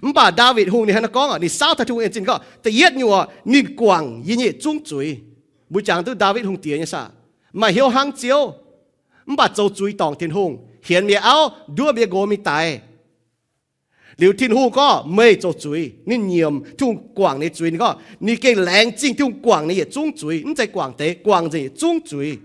Mv baac Ndaawitv Hungh ninh hnangv naaiv gorngv, ninh saauv taux Tin-Hungh en-zingh gorngv, da'yietv nyungc oc, ninh guangc yie nyei yietc zungv zuiz. Mbuo jangx duqv Ndaawitv Hungh diex nyei saah? Maaih hnyouv hnangv Ziouv, mv baac zoux zuiz dorngc Tin-Hungh, hienx mi'aqv auv, nduov mi'aqv nqox mingh daix. Liuz Tin-Hungh gorngv meih zoux zuiz, ninh nyiemc Tin-Hungh guangc ninh zuiz. Ninh gorngv ninh gengh laengz zingh Tin-Hungh guangc ninh yietc zungv zuiz, mv zeiz guangc deix, guangc nzengc yietc zungv zuiz.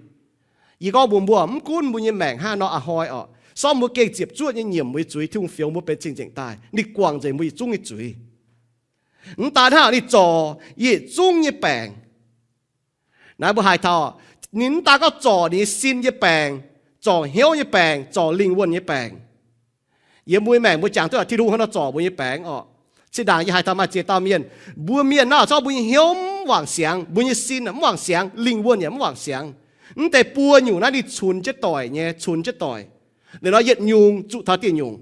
Yie gorngv mbuox mbuo, mv gunv mbuo nyei maengc hnangv nor a'hnoi oc, sorng mbuo gengh ziepc zuoqv nyei nyiemc mbuo nyei zuiz, Tin-Hungh fioux mbuo benx zingh nzengc daaih, ninh guangc nzengc mbuo yietc zungv nyei zuiz. Mv daan hnangv, ninh zorc yietc zungv nyei baengc. Naaiv mbuo haiz taux, ninh mv daan gorngv zorc ninh nyei sin nyei baengc, zorc hnyouv nyei baengc, zorc lingh wuonh nyei baengc. Yiem mbuo nyei maengc mbuo jangx duqv Tin-Hungh hnangv nor zorc mbuo nyei baengc oc. Zinh ndaangc yie haiz taux maaih ziex dauh mienh, mbuo mienh naaiv zorqv mbuo nyei hnyouv mv wangc siangx, mbuo nyei sin mv wangc siangx, lingh wuonh yaac mv wangc siangx. Mv deix buo nyungc naaiv ninh cunx jienv doic nyei, cunx jienv doic. Liuz nor yietc nyungc zuqc taux dieh nyungc.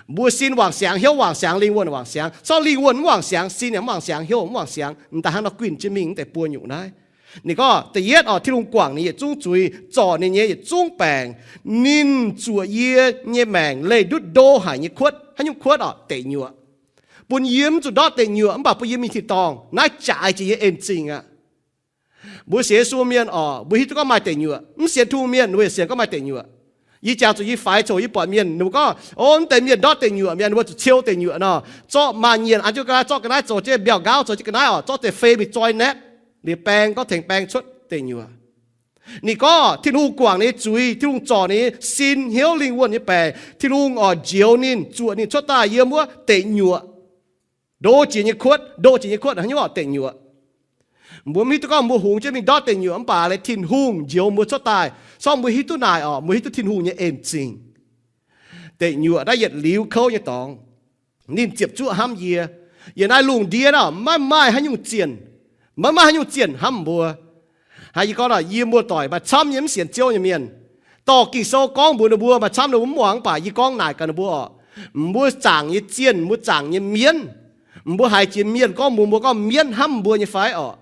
Mbuo sin wangc siangx, hnyouv wangc siangx, lingh wuonh wangc siangx. Zorqv lingh wuonh mv wangc siangx, sin yaac mv wangc siangx, hnyouv mv wangc siangx, m'daaih hnangv nor guinh jienv mingh mv deix buo nyungc naaiv. Ninh gorngv da'yietv oc, Tin-Hungh guangc ninh yietc zungv zuiz, zorc ninh nyei yietc zungv baengc. Ninh zuoqc yie nyei maengc leih ndutv ndo haic nyei kuotv. Haaix nyungc kuotv oc? Deic nyuoqc. Bun yie mv zuqc ndortv deic nyuoqc, mv baac bun yie mingh tin-dorngh. Naaiv jaaix jiex yie en-zingh aqv. Mbuo sienx Yesu mienh oc, mbuo hiuv duqv gorngv maaih deic nyuoqc. Mv sienx Tin-Hungh mienh ninh mbuo yaac sienx gorngv maaih deic nyuoqc. Yie jangx zuqc yie faix coc yie buatc mienh ninh mbuo gorngv, o, mv deix mienh ndortv deic nyuoqc mienh, ninh mbuo zuqc ciou deic nyuoqc nor, zorqv maaz-nyienh an jienv ga'naaiv, zorqv ga'naaiv zoux jienv mbiauh nqaauv, zoux jienv ga'naaiv oc, zorqv deix fei mingh zoi naetv, liuz baeng gorngv tengx baeng cuotv deic nyuoqc. Ninh gorngv Tin-Hungh guangc ninh nyei zuiz, Tin-Hungh zorc ninh nyei sin, hnyouv, lingh wuonh nyei baengc. Tin-Hungh oix njoux ninh, zuoqc ninh cuotv daaih yiem wuov deic nyuoqc. Ndo jiex nyei kuotv, ndo jiex nyei kuotv haaix nyungc oc? Deic nyuoqc. Mbuo mv hiuv duqv gorngv mbuo hungx jienv mingh ndortv deic nyuoqc, mv baac laaix Tin-Hungh njoux mbuo cuotv daaih. Sorng mbuo hiuv duqv naaic oc, mbuo hiuv duqv Tin-Hungh nyei en-zingh. Deic nyuoqc naaiv yietc liuz kouv nyei dorngx. Ninh ziepc zuoqv hnamv yie. Yiem naaiv lungh ndiev nor maiv maaih haaix nyungc zienh, maiv maaih haaix nyungc zienh hnamv mbuo. Hnangv yie gorngv nor, yie muoz-doic maaih camv nyei mv sienx Ziouv nyei mienh, dorh Ging-Sou gorngv mbuox ninh mbuo maaih camv ninh mbuo mv muangx, mv baac yie gorngv naaic gaax ninh mbuo oc, mbuo zaangc nyei zienh, mbuo zaangc nyei mienv, mbuo haiz jiex mienh gorngv mbuox mbuo gorngv mienv hnamv mbuo nyei fai oc?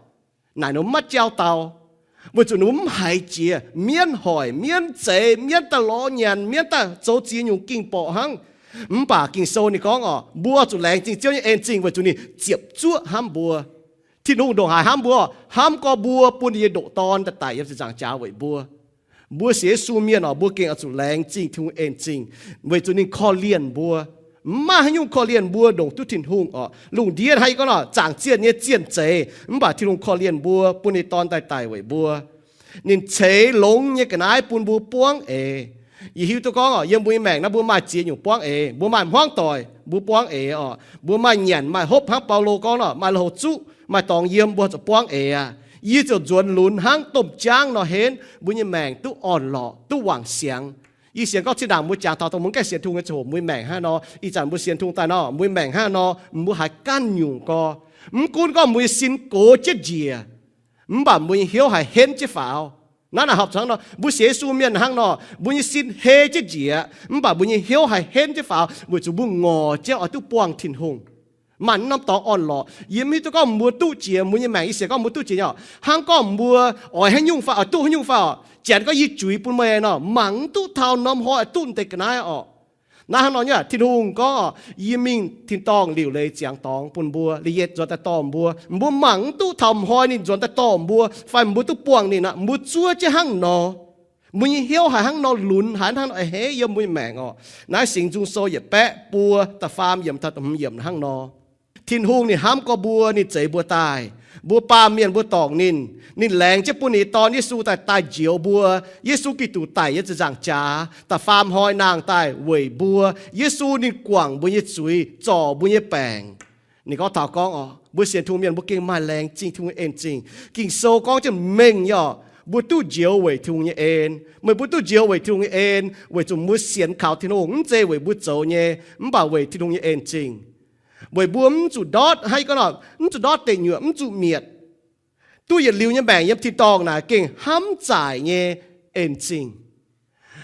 Naaic ninh mbuo maiv jauv dau, weic zuqc ninh mbuo mv haiz jiex. Mienv hoic, mienv zeix, mienv daaih lorz nyanc, mienv daaih zoux ziex nyungc ging-borqc hnangv. Mv baac Ging-Sou ninh gorngv oc, mbuo zuqc laengz zingh Ziouv nyei en-zingh weic zuqc ninh ziepc zuoqv hnamv mbuo. Tin-Hungh ndongc haaix hnamv mbuo? Hnamv gorx mbuo bun ninh nyei ndoqc Dorn daaih daic yiem ziepc nzaangc jaax weic mbuo. Mbuo sienx Yesu mienh oc, mbuo gengh oix zuqc laengz zingh Tin-Hungh en-zingh, weic zuqc ninh korv-lienh mbuo. Mv maaih haaix nyungc korv-lienh mbuo ndongc duqv Tin-Hungh oc. Lungh ndiev hnangv yie gorngv nor, zaangc zienh nyei zienh zeix, mv baac Tin-Hungh korv-lienh mbuo, bun ninh Dorn daaih daic weic mbuo. Ninh ceix longx nyei ga'naaiv bun mbuo buangv eix. Yie hiuv duqv gorngv oc, yiem mbuo nyei maengc naaiv mbuo maaih ziex nyungc buangv eix. Mbuo maaih hmuangv doic, mbuo buangv eix oc. Mbuo maaih nyanc, maaih hopv hnangv Baulo gorngv nor, maaih lui-houx zuqv, maaih dorngx yiem, mbuo zuqc buangv eix aqv. Yie ziouc nzuonx lunx hnangv domh jaangv nor henv, mbuo nyei maengc duqv orn-lorqc, duqv wangc siangx. Yie sienx gorngv zinh ndaangc mbuo jangx taux dongh mbuo gaengh sienx Tin-Hungh nyei ziangh hoc, mbuo nyei maengc hnangv nor, ih zanc mbuo sienx Tin-Hungh daaih nor, mbuo nyei maengc hnangv nor, mbuo haiz ganh nyungc gorx. Mv gunv gorngv mbuo nyei sin gox jienv njiec, mv baac mbuo nyei hnyouv haiz henv jienv faaux. Naaiv naaic horpc zuqc hnangv nor, mbuo sienx Yesu mienh hnangv nor, mbuo nyei sin hei jienv njiec, mv baac mbuo nyei hnyouv haiz henv jienv faaux, weic zuqc mbuo ngorc jienv oix duqv buangh Tin-Hungh. Maaih norm dorngx orn-lorqc, yie mv hiuv duqv gorngv mbuo duqv jiex, mbuo nyei maengc, yie sienx gorngv mbuo duqv jiex nyei oc. Hnangv gorngv mbuo oix haaix nyungc fai oix duqv haaix nyungc fai oc, janx gorngv yie juix bun meih nor, mangc mv duqv taux norm hnoi oix duqv deix ga'naaiv oc. Naaiv hnangv nor nyei, Tin-Hungh gorngv oc, yie mingh tin-dorngh liuc leiz ziangx dorngx bun mbuo, liuz yie nzuonx daaih dorh mbuo. Mbuo mangc mv duqv taux hnoi ninh nzuonx daaih dorh mbuo fai mbuo duqv buangh ninh aqv. Mbuo zuov jienv hnangv nor. Mbuo nyei hnyouv haiz hnangv nor lunx, haiz hnangv nor a'hneiv yiem mbuo nyei maengc orqc. Naaiv Singx Nzung Sou yietc baeqv buo da'faam yiemc taux da'hmz yiemc hnangv nor. Tin-Hungh ninh hnamv gorx mbuo, ninh zeix mbuo daaih. Mbuo baamh mienh mbuo dorngc ninh, ninh laengz jienv bun ninh nyei Dorn Yesu daaih, daaih njoux mbuo. Yesu Giduc daic yiem ziepc nzaangc jaax, da'faam hnoi nangh daaih weic mbuo. Yesu ninh guangc mbuo nyei zuiz, zorc mbuo nyei baengc. Ninh gorngv taux gorngv orqc, mbuo sienx Tin-Hungh mienh mbuo gengh maaih laengz zingh Tin-Hungh nyei en zingh. Ging-Sou gorngv jienv mengh nyei orqc, mbuo duqv njoux weic Tin-Hungh nyei en. Meih mbuo duqv njoux weic Tin-Hungh nyei en, weic zuqc mbuo sienx kaux Tin-Hungh, mv zeiz weic mbuo zoux nyei, mv baac weic Tin-Hungh nyei en zingh. Weic mbuo mv zuqc ndortv, hnangv yie gorngv nor, mv zuqc ndortv deic nyuoqc, mv zuqc mietc, duqv yietc liuz nyei maengc yiem tin-dorngh naaic gengh hnamv zaaic nyei en zingh.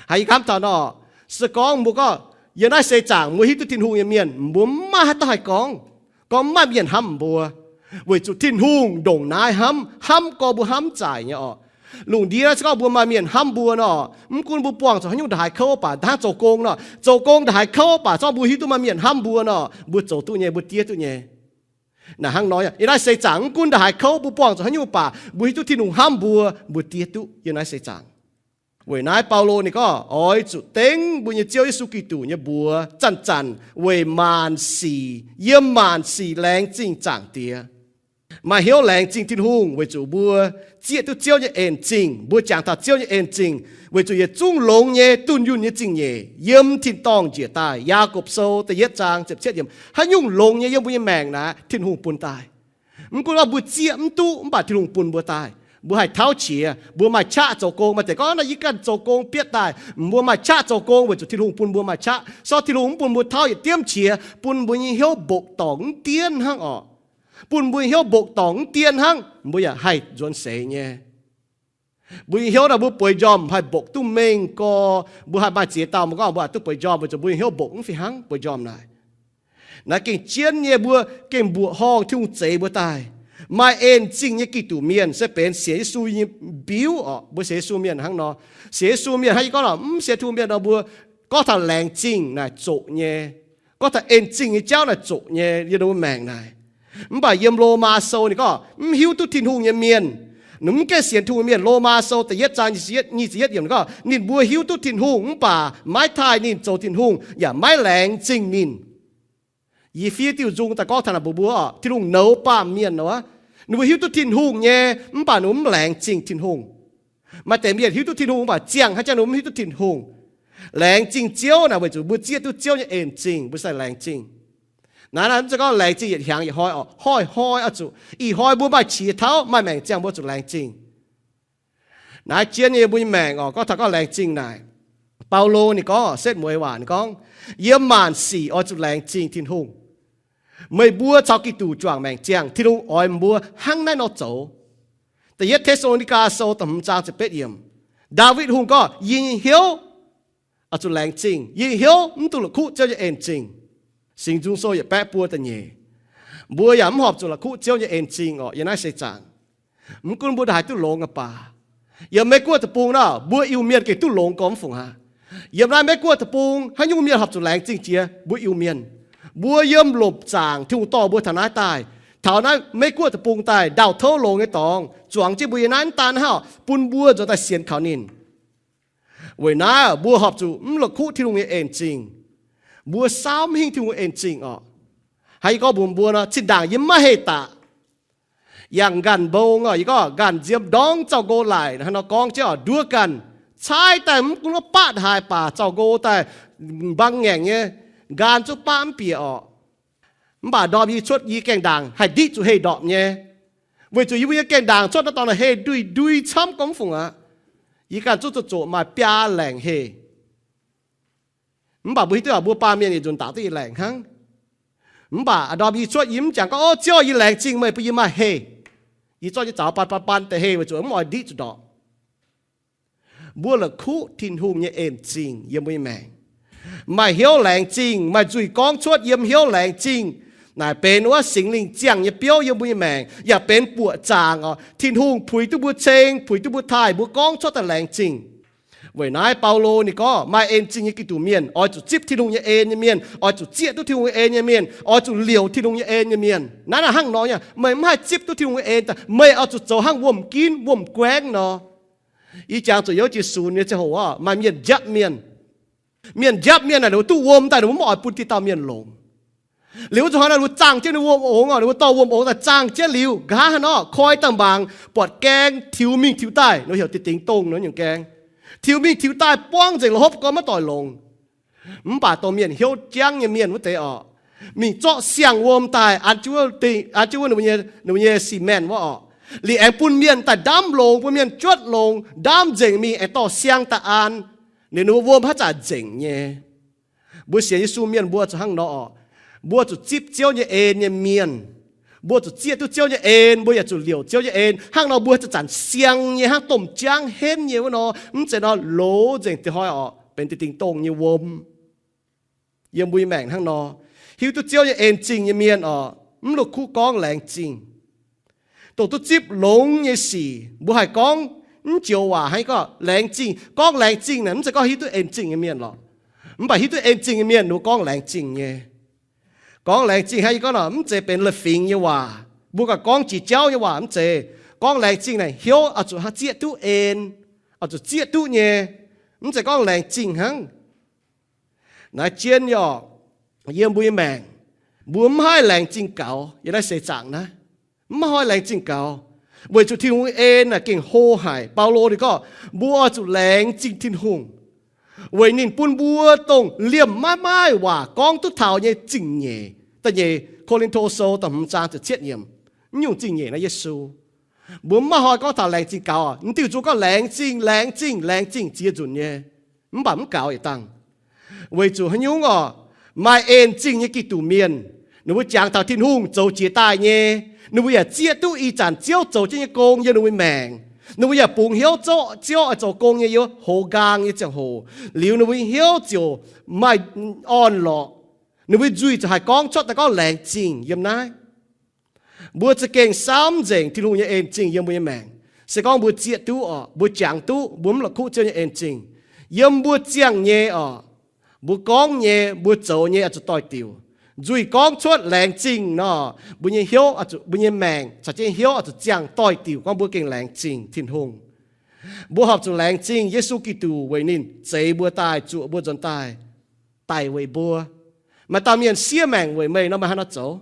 Haiz yie hnamv taux nor, se gorngv mbuo gorngv, yiem naaiv seix zaangc mbuo hiuv duqv Tin-Hungh nyei mienh, mbuo mv maaih haaix dauh haih gorngv, gorngv mv maaih mienh hnamv mbuo, weic zuqc Tin-Hungh ndongc naaiv hnamv, hnamv gorx mbuo hnamv zaaic nyei orqc. Lungh ndiev naaiv se gorngv mbuo maaih mienh hnamv mbuo nor, mv gunv mbuo buangh zuqc haaix nyungc ndongc haaix kouv baac, hnangv zoux gong nor, zoux gong ndongc haaix kouv baac, se gorngv mbuo hiuv duqv maaih mienh hnamv mbuo nor, mbuo zoux duqv nyei, mbuo diev duqv nyei. Naaic hnangv nor, yiem naaiv seix zaangc mv gunv ndongc haaix kouv, mbuo buangh zuqc haaix nyungc baac, mbuo hiuv duqv Tin-Hungh hnamv mbuo, mbuo diev duqv yiem naaiv seix zaangc. Weic naaiv Baulo ninh gorngv, oix zuqc dengv mbuo nyei Ziouv Yesu Giduc nyei mbuox zanc-zanc weic maanc sic, yiem maanc sic laengz zingh Zaangc Diex. Maaih hnyouv laengz zingh Tin-Hungh weic zuqc mbuo zieqv duqv Ziouv nyei en zingh. Mbuo jangx taux Ziouv nyei en zingh weic zuqc yietc zungv longx nyei dunh yunh nyei zingh nyeic yiem tin-dorngh njiec daaih. Yaagorpc Sou da'yietv zaang ziepc cietv yiemc, haaix nyungc longx nyei yiem mbuo nyei maengc naaic Tin-Hungh bun daaih. Mv gunv mbuo zieqv mv duqv mv baac Tin-Hungh bun mbuo daaih. Mbuo haih tauv qiex, mbuo maaih qaqv zoux gong. Maaih deix gorngv naaiv yie ganh zoux gong bietv daaih, mbuo maaih qaqv zoux gong weic zuqc Tin-Hungh bun mbuo maaih qaqv. Se gorngv Tin-Hungh mv bun mbuo tauv yietc diemv qiex, bun mbuo nyei hnyouv mbopv dorngc mv dien hnangv orqc, bun mbuo nyei hnyouv mbopv dorngc mv dien hnangv, mbuo yaac haih nzuonx seix nyei. Mbuo nyei hnyouv naaic mbuo bueix njormh haih mbopv duqv mengh gorx, mbuo haih maaih ziex dauh mbuo gorngv mbuo aqc duqv bueix njormh weic zuqc mbuo nyei hnyouv mbopv mv fih hnangv bueix njormh naaic. Naaiv gengh jienv nyei, mbuo gengh mbuoqc horngh Tin-Hungh zeix mbuo daaih. Maaih en zingh nyei Giduc mienh se benx sienx Yesu nyei mbiuv orqc. Mbuo sienx Yesu mienh hnangv nor. Sienx Yesu mienh hnangv yie gorngv nor, mv sienx Tin-Hungh mienh nor mbuo gorngv taux laengz zingh naaic zoqc nyei, gorngv taux en zingh nyei jauv naaic zoqc nyei yiem mbuo maengc naaic. Mv baac yiem Lomaa Sou ninh gorngv mv hiuv duqv Tin-Hungh nyei mienh, ninh mv gaengh sienx Tin-Hungh mienh, Lomaa Sou da'yietv zaang nyic ziepc yietv yiemc ninh gorngv, ninh mbuo hiuv duqv Tin-Hungh mv baac maiv taaih ninh zoux Tin-Hungh yaac maiv laengz zingh ninh. Yie fiev diuh nzung daaih gorngv taux naaic mbuox mbuo orqc, Tin-Hungh nouz baamh mienh nor, ninh mbuo hiuv duqv Tin-Hungh nyei mv baac ninh mbuo mv laengz zingh Tin-Hungh. Maaih deix mienh hiuv duqv Tin-Hungh mv baac ziangh haaix jangx ninh mbuo mv hiuv duqv Tin-Hungh. Laengz zingh Ziouv naaic weic zuqc mbuo zieqv duqv Ziouv nyei en zingh, mbuo sai laengz zingh. Naaiv naaiv mv zeiz gorngv laengz zingh yietc hnyangx yietc hnoi orqc, hnoi-hnoi oix zuqc. Ih hnoi mbuo maaih qiex tauv, maaih maengc ziangh mbuo zuqc laengz zingh. Naaiv jienv nyei mbuo nyei maengc orqc, gorngv taux gorngv laengz zingh naaic, Baulo ninh gorngv setv mueiz waac ninh gorngv, yiem maanc sic oix zuqc laengz zingh Tin-Hungh. Meih mbuo caux Giduc juangc maengc ziangh, Tin-Hungh oix mbuo hnangv naaiv nor zoux. Da'yietv Te^saa^lo^ni^gaa Sou da'hmz zaang ziepc betv yiemc, Ndaawitv Hungh gorngv, yie nyei hnyouv oix zuqc laengz zingh, yie nyei hnyouv mv dungx la'kuqv Ziouv nyei en zingh. Singx Nzung Sou yietc baeqv buo da'nyeic. Mbuo yaac mv horpc zuqc la'kuqv Ziouv nyei en zingh orqc yiem naaiv seix zaangc. Mv gunv mbuo ndongc haaix duqv longx aqv baac, yiem Meiv Guoqv deic-bung nor, mbuo Iu-Mienh gengh duqv longx gormx fungc aqv. Yiem naaiv Meiv Guoqv deic-bung haaix nyungc mienh horpc zuqc laengz zingh jiex? Mbuo Iu-Mienh. Mbuo yiem lopc zaangc Tin-Hungh dorh mbuo taux naaiv daaih, taux naaiv Meiv Guoqv deic-bung daaih, ndaauh touv longx nyei dorngx zuangx jienv mbuo yiem naaiv, mv daan hnangv, bun mbuo nzuonx daaih sienx kaux ninh. Weic naaiv mbuo horpc zuqc mv la'kuqv Tin-Hungh nyei en zingh. Mbuo saauv mv hingh Tin-Hungh en zingh orqc. Hnangv yie gorngv mbuox mbuo nor, zinh ndaangc yie mv maaih heh daqc. Yangh nqanc mbong orqc, yie gorngv nqanc nziem ndorngv zauh nqo laaic hnangv nor gorngv jienv orqc, nduov ganh caaiv daaih mv gunv baqv haaix baac zauh nqo daaih mbang ngaengc nyei, nqaan zuqc baqv mv bieqc orqc. Mv baac ndorm yie cuotv yie gaengh ndaangc haih ndiqv zuqc heh ndorpc nyei, weic zuqc yie mbuo nyei gaengh ndaangc cuotv naaiv dorngx naaic heh ndui ndui camv gormx fungc aqv. Yie ganh zuqv zoqc zoqc maaih biaa laengc heh. Mv baac mbuo hiuv duqv mbuo baamh mienh yietc nzunc daaux duqv yietc laengc hnangv. Mv baac ndorm yie cuotv yie mv jangx gorngv, O Ziouv, yie laengz zingh meih bun yie maaih heh. Yie zorqv nyei zaux ban ban ban deix heh weic zuqc mv oix ndiqv zuqc ndorpc. Mbuo la'kuqv Tin-Hungh nyei en zingh yiem mbuo nyei maengc. Maaih hnyouv laengz zingh, maaih nzuih gorngv cuotv yiem hnyouv laengz zingh, naaic benx wuov Singx Lingh ziangh nyei biouv yiem mbuo nyei maengc, yaac benx buoqc zaangc oc. Tin-Hungh puix duqv mbuo ceng, puix duqv mbuo taaih, mbuo gorngv cuotv daaih laengz zingh. Weic naaiv Baulo ninh gorngv, maaih en zingh nyei Giduc mienh oix zuqc zipv Tin-Hungh nyei en nyei mienh, oix zuqc zieqv duqv Tin-Hungh nyei en nyei mienh, oix zuqc liouc Tin-Hungh nyei en nyei mienh. Naaiv naaic hnangv nor nyei, meih mv haih zipv duqv Tin-Hungh nyei en, meih oix zuqc zoux hnangv wuom-ginv wuom-guaengv nor. Yie jangx zuqc yiem Yesu nyei ziangh hoc orqc, maaih mienh njapv mienh. Mienh njapv mienh naaic, ninh mbuo duqv wuom daaih, ninh mbuo mv oix bun diqc dauh mienh longx. Liuz wuov zuqc hnoi naaic, ninh mbuo zaangh jienv ninh wuom ongx orqc, ninh mbuo dorh wuom ongx daaih zaangh jienv liuz, nqa'haav haaix nor koi daaih mbaangx, buatc gaeng tiux mingh tiux daaih, ninh mbuo heuc diqc dingx dongh nor nyungc gaeng. Tiux mingh tiux daaih buangv nzengc, la'hopv gorn maiv doic longx. Mv baac dongh mienh hnyouv jangv nyei mienh wuov deix orqc, mingh zorqv siang-wuom daaih an jienv wuov, ninh mbuo nyei, ninh mbuo nyei cement wuov orqc, liuz aengx bun mienh daaih ndamv longx, bun mienh juotv longx, ndamv nzengc mingh aengx dorh siang daaih an, ninh mbuo wuom haaix zanc nzengc nyei. Mbuo sienx Yesu mienh mbuo zuqc hnangv nor orqc. Mbuo zuqc zipv Ziouv nyei en nyei mienh. Mbuo zuqc zieqv duqv Ziouv nyei en, mbuo yaac zuqc liouc Ziouv nyei en. Hnangv nor mbuo haaix zanc siang nyei, hnangv domh jaangv henv nyei wuov nor, mv zeiz nor loz nzengc diqc hnoi orqc, benx diqc dingx dongh nyei wuom. Yiem mbuo nyei maengc hnangv nor, hiuv duqv Ziouv nyei en zingh nyei mienh orqc, mv la'kuqv gorngv laengz zingh. Dongh duqv zipv longx nyei sic, mbuo haih gorngv mv joux waac hnangv gorngv laengz zingh. Gorngv laengz zingh naaic mv zeiz gorngv hiuv duqv en zingh nyei mienh lorqc. Mv baac hiuv duqv en zingh nyei mienh ninh mbuo gorngv laengz zingh nyei. Gorngv laengz zingh hnangv yie gorngv nor, mv zeiz benx la'fingx nyei waac, mbuo gauh gorngv jiex jauv nyei waac mv zeiz. Gorngv laengz zingh naaic hnyouv oix zuqc zieqv duqv en, oix zuqc zieqv duqv nyei. Mv zeiz gorngv laengz zingh hnangv. Naaiv jien nyei orqc, yiem mbuo nyei maengc, mbuo mv haih laengz zingh gaux yiem naaiv seix zaangc naaiv. Mv haih laengz zingh gaux, weic zuqc Tin-Hungh en naaic gengh hlo haic. Baulo ninh gorngv mbuo oix zuqc laengz zingh Tin-Hungh, weic ninh bun mbuo dongh liemh maiv maaih waac gorngv duqv taux nyei zingh nyeic. Da'nyeic Ko^lin^to Sou da'hmz zaang ziepc cietv yiemc. Mv nyungc zingh nyeic naaiv Yesu. Mbuo mv maaih hnoi gorngv taux laengz zingh gaux, mv diuh zuqc gorngv laengz zingh, laengz zingh, laengz zingh ziex nzunc nyei, mv baac mv gaux yietc dangh. Weic zuqc haaix nyungc orqc, maaih en zingh nyei Giduc mienh, ninh mbuo jangx taux Tin-Hungh zoux jiex daaih nyei, ninh mbuo yaac zieqv duqv ih zanc Ziouv zoux jienv nyei gong yiem ninh mbuo maengc. Ninh mbuo yaac bungx hnyouv zorqv Ziouv oix zoux gong nyei yiem hoz nqaang nyei ziangh hoc, liuz ninh mbuo nyei hnyouv ziouc maaih orn-lorqc. Ninh mbuo nzuih ziouc haih gorngv cuotv daaih gorngv laengz zingh yiem naaiv. Mbuo za'gengh samv nzengc Tin-Hungh nyei en zingh yiem mbuo nyei maengc. Se gorngv mbuo zieqv duqv orqc, mbuo jangx duqv, mbuo mv la'kuqv Ziouv nyei en zingh. Yiem mbuo ziangh nyei orqc, mbuo gorngv nyei, mbuo zoux nyei oix zuqc doix-diuc. Nzuih gorngv cuotv laengz zingh nor, mbuo nyei hnyouv, mbuo nyei maengc caux jienv hnyouv oix zuqc ziangh doix-diuc gorngv mbuo gengh laengz zingh Tin-Hungh. Mbuo horpc zuqc laengz zingh Yesu Giduc weic ninh zeix mbuo daaih, zuoqc mbuo nzuonx daaih, daic weic mbuo. Maaih dauh mienh siev maengc weic meih nor, meih haaix nor zoux?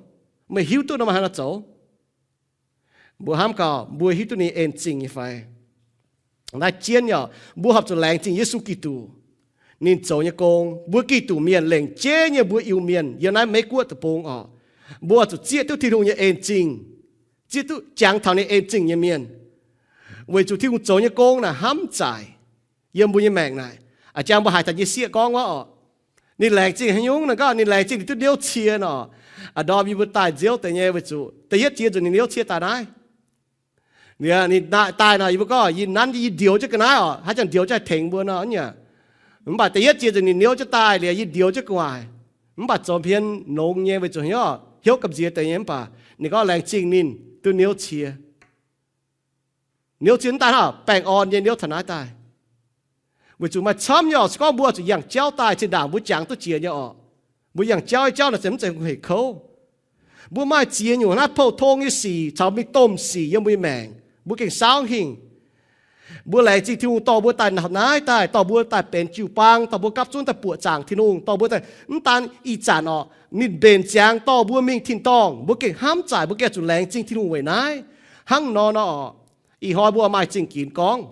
Meih hiuv duqv nor, meih haaix nor zoux? Mbuo hnamv gaax, mbuo hiuv duqv ninh en zingh nyei fai? Naaiv jien nyei orqc, mbuo horpc zuqc laengz zingh Yesu Giduc, ninh zoux nyei gong. Mbuo Giduc Mienh lengc jeiv nyei mbuo Iu-Mienh yiem naaiv Meiv-Guoqv deic-bung orqc, mbuo zuqc zieqv duqv Tin-Hungh nyei en zingh, zieqv duqv jangx taux ninh en zingh nyei mienh. Weic zuqc Tin-Hungh zoux nyei gong naaic hnamv zaaic yiem mbuo nyei maengc naaic. A'jang mbuo haiz taux nyei sieqv gorngv wuov orqc, ninh laengz zingh haaix nyungc naaic gorngv ninh laengz zingh ninh duqv niouv cie nor. A'ndorm yie mbuo daaih nziouv deix nyei weic zuqc da'yietv jiex nzunc ninh niouv cie daaih naaiv. Liuz ninh daaih nor, yie mbuo gorngv yie nanv yie ndiux jienv ga'naaiv orqc, haaix zanc ndiux jienv haih tengx mbuo nor nyei. Mv baac da'yietv jiex nzunc ninh niouv jienv daaih liuz yie ndiux jienv gu'nguaaic. Mv baac zoux hmien longx nyei weic zuqc hnyouv, hnyouv gamh nziex deix nyei, mv baac ninh gorngv laengz zingh ninh duqv niouv cie. Niouv cie mv daaih hnangv baengh orn nyei niouv taux naaiv daaih. Weic zuqc maaih camv nyei orqc, se gorngv mbuo zuqc yangh jauv daaih, zinh ndaangc mbuo jangx duqv jiex nyei orqc, mbuo yangh jauv nyei jauv naaic se mv zeiz hec kouv. Mbuo maaih ziex nyungc naaiv pou-tong nyei sic caux mingh domh sic yiem mbuo nyei maengc, mbuo gengh saauv hingh. Mbuo laengz zingh Tin-Hungh dorh mbuo daaih naaiv daaih, dorh mbuo daaih benx jiu-baang, dorh mbuo gapv zunv daaih buoqc zaangc Tin-Hungh, dorh mbuo daaih mv daan ih zanc orqc, ninh mbenc ziangx dorh mbuo mingh tin-dorngh, mbuo gengh hnamv zaaic, mbuo gengh zuqc laengz zingh Tin-Hungh weic naaiv. Hnangv nor nor orqc, ih hnoi mbuo maaih zingh ginx gorngv.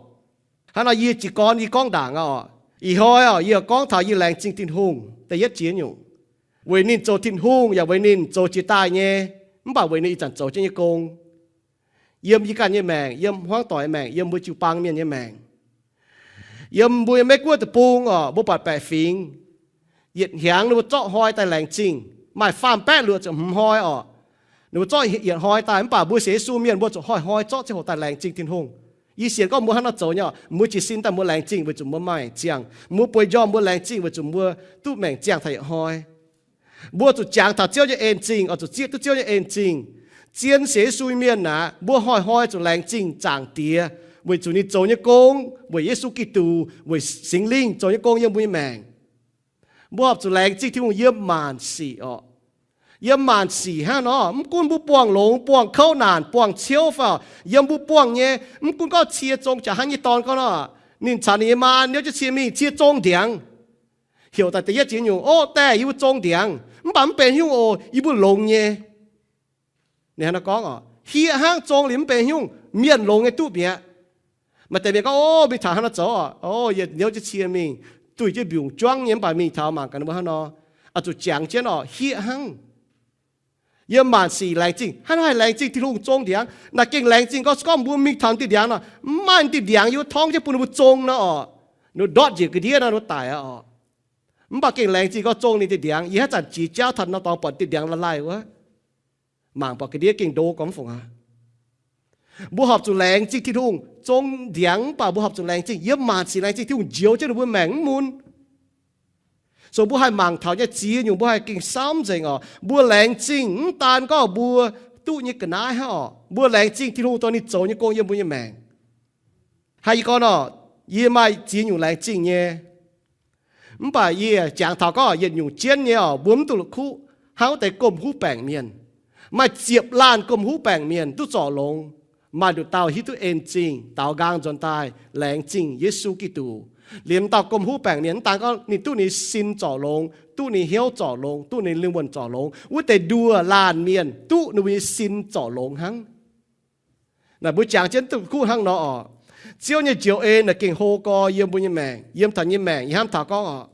Hnangv nor yie jiez gorn yie gorngv ndaangc aqv orqc. Ih hnoi orqc, yie gorngv taux yie laengz zingh Tin-Hungh da'yietv jiex nyungc, weic ninh zoux Tin-Hungh yaac weic ninh zoux jiex daaih nyei, mv baac weic ninh ih zanc zoux jienv nyei gong. Yiem yie ganh nyei maengc, yiem hmuangv doic nyei maengc, yiem mbuo jiu-baang mienh nyei maengc, yiem mbuo Meiv-Guoqv deic-bung orqc, mbuo buatc baeqc fingx yietc hnyangx ninh mbuo zorqv hnoi daaih laengz zingh, maaih faam-baeqv luoqc ziepc hmz hnoi orqc. Ninh mbuo zorqv yietc hnoi daaih, mv baac mbuo sienx Yesu mienh mbuo zuqc hnoi-hnoi zorqv ziangh hoc daaih laengz zingh Tin-Hungh. Yie sienx gorngv mbuo hnangv nor zoux nyei orqc, mbuo jiez sin daaih mbuo laengz zingh weic zuqc mbuo maaih ziangh, mbuo bueix njormh mbuo laengz zingh weic zuqc mbuo duqv maengc ziangh taux yietc hnoi. Mbuo zuqc jangx taux Ziouv nyei en zingh, oix zuqc zieqv duqv Ziouv nyei en zingh. Zien sienx Yesu nyei mienh aqv, mbuo hnoi-hnoi zuqc laengz zingh Zaangc Diex weic zuqc ninh zoux nyei gong, weic Yesu Giduc, weic Singx Lingh zoux nyei gong yiem mbuo nyei maengc. Mbuo horpc zuqc laengz zingh Tin-Hungh yiem maanc sic orqc. Yiem maanc sic hnangv nor, mv gunv mbuo buangh longx, buangh kouv naanc, buangh ciouv fai, yiem mbuo buangh nyei, mv gunv gorngv cie zong jaax hnangv nyei dorn gorngv nor, ninh caux ninh nyei maa niouv jienv cie mingh, cie zong ndiangx. Heuc daaih da'yietv ziex nyungc, Ov, die, yie mbuo zong ndiangx, mv baac mv benx haaix nyungc oc, yie mbuo longx nyei. Ninh hnangv nor gorngv oc, Hieqv hnangv, zong liuz mv benx haaix nyungc, mienh longx nyei duqv mi'aqv. Maaih deix mienh gorngv, Ov, mingh taux hnangv nor zoux oc, ov, yietc niouv jienv cie mingh, duih jienv mbiungc juangv nyei, mv baac mingh taux mangc gaax ninh mbuo hnangv nor, oix zuqc jangx jienv oc, hieqv hnangv. Yiem maanc sic laengz zingh, hnangv haaix laengz zingh Tin-Hungh zong ndiangx? Naaic gengh laengz zingh gorngv, se gorngv mbuo mingh taux diuh ndiangx nor, mv maaih diuh ndiangx yie tov torngv jienv bun ninh mbuo zong nor oc, ninh ndortv njiec ga'ndiev nor, ninh daic aqv oc. Mv baac gengh laengz zingh gorngv zong ninh diuh ndiangx, yie haaix zanc jiex jauv taux nor dorngx buatc diuh ndiangx la'laih wuov, mangc buatc ga'ndiev gengh ndo gormx fungc aqv. Mbuo horpc zuqc laengz zingh Tin-Hungh zong ndiangx, mv baac mbuo horpc zuqc laengz zingh, yiem maanc sic laengz zingh Tin-Hungh njoux jienv ninh mbuo maengc mv mun. So mbuo haih mangc taux nyei ziex nyungc, mbuo haih gengh samv nzengc oc. Mbuo laengz zingh mv daan gorngv mbuo duqv nyei ga'naaiv hnangv oc, mbuo laengz zingh Tin-Hungh dongh ninh zoux nyei gong yiem mbuo nyei maengc. Hnangv yie gorngv nor, yie maaih ziex nyungc laengz zingh nyei. Mv baac yie jangx taux gorngv yietc nyungc jienv nyei oc, mbuo mv duqv la'kuqv. Hnangv wuov deix gomh huv baengc mienh, maaih ziepc laanh gomh huv baengc mienh duqv zorc longx, maaih nduqc dauh hiuv duqv en zingh, daaux nqaang nzuonx daaih laengz zingh Yesu Giduc. Liemh dauh gomh huv baengc mienh mv daan gorngv ninh duqv ninh sin zorc longx, duqv ninh hnyouv zorc longx, duqv ninh lingh wuonh zorc longx, wuov deix nduoh laanh mienh duqv ninh mbuo nyei sin zorc longx hnangv. Naaic mbuo jangx jienv duqv kuv hnangv nor oc. Ziouv nyei njoux en naaic gengh hlo gorx yiem mbuo nyei maengc, yiem taux nyei maengc. Yie hnamv taux gorngv oc,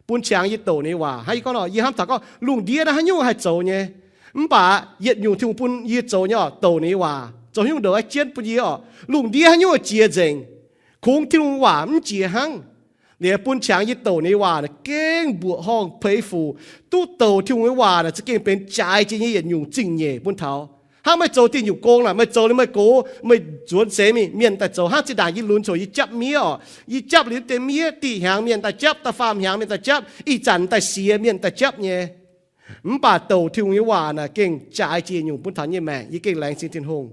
bun qangx yie douc ninh nyei waac. Hnangv yie gorngv nor, yie hnamv taux gorngv lungh ndiev naaiv haaix nyungc haih zoux nyei, mv baac yietc nyungc Tin-Hungh bun yie zoux nyei oc, douc ninh nyei waac, zoux haaix nyungc ndongc haaix jienv bun yie oc. Lungh ndiev haaix nyungc jiex nzengc, kungx Tin-Hungh nyei waac mv jiex hnangv. Liuz bun qangx yie douc ninh nyei waac naaic gengh mbuoqc horngh peix fuc. Duqv douc Tin-Hungh nyei waac naaic za'gengh benx jaaix jiex nyei yietc nyungc zingh nyeic bun taux. Hnangv meih zoux diuh nyungc gong naaic, meih zoux liuz meih gox, meih nzuonx seix mingh, mienh daaih zoux. Hnangv zinh ndaangc yie lunx coc yie japv miev oc, yie japv liuz deix miev, dieh hnyangx mienh daaih japv, da'faam hnyangx mienh daaih japv, ih zanc daaih siex mienh daaih japv nyei. Mv baac douc Tin-Hungh nyei waac naaic gengh jaaix jiex nyungc bun taux nyei maengc. Yie gengh laengz zingh Tin-Hungh.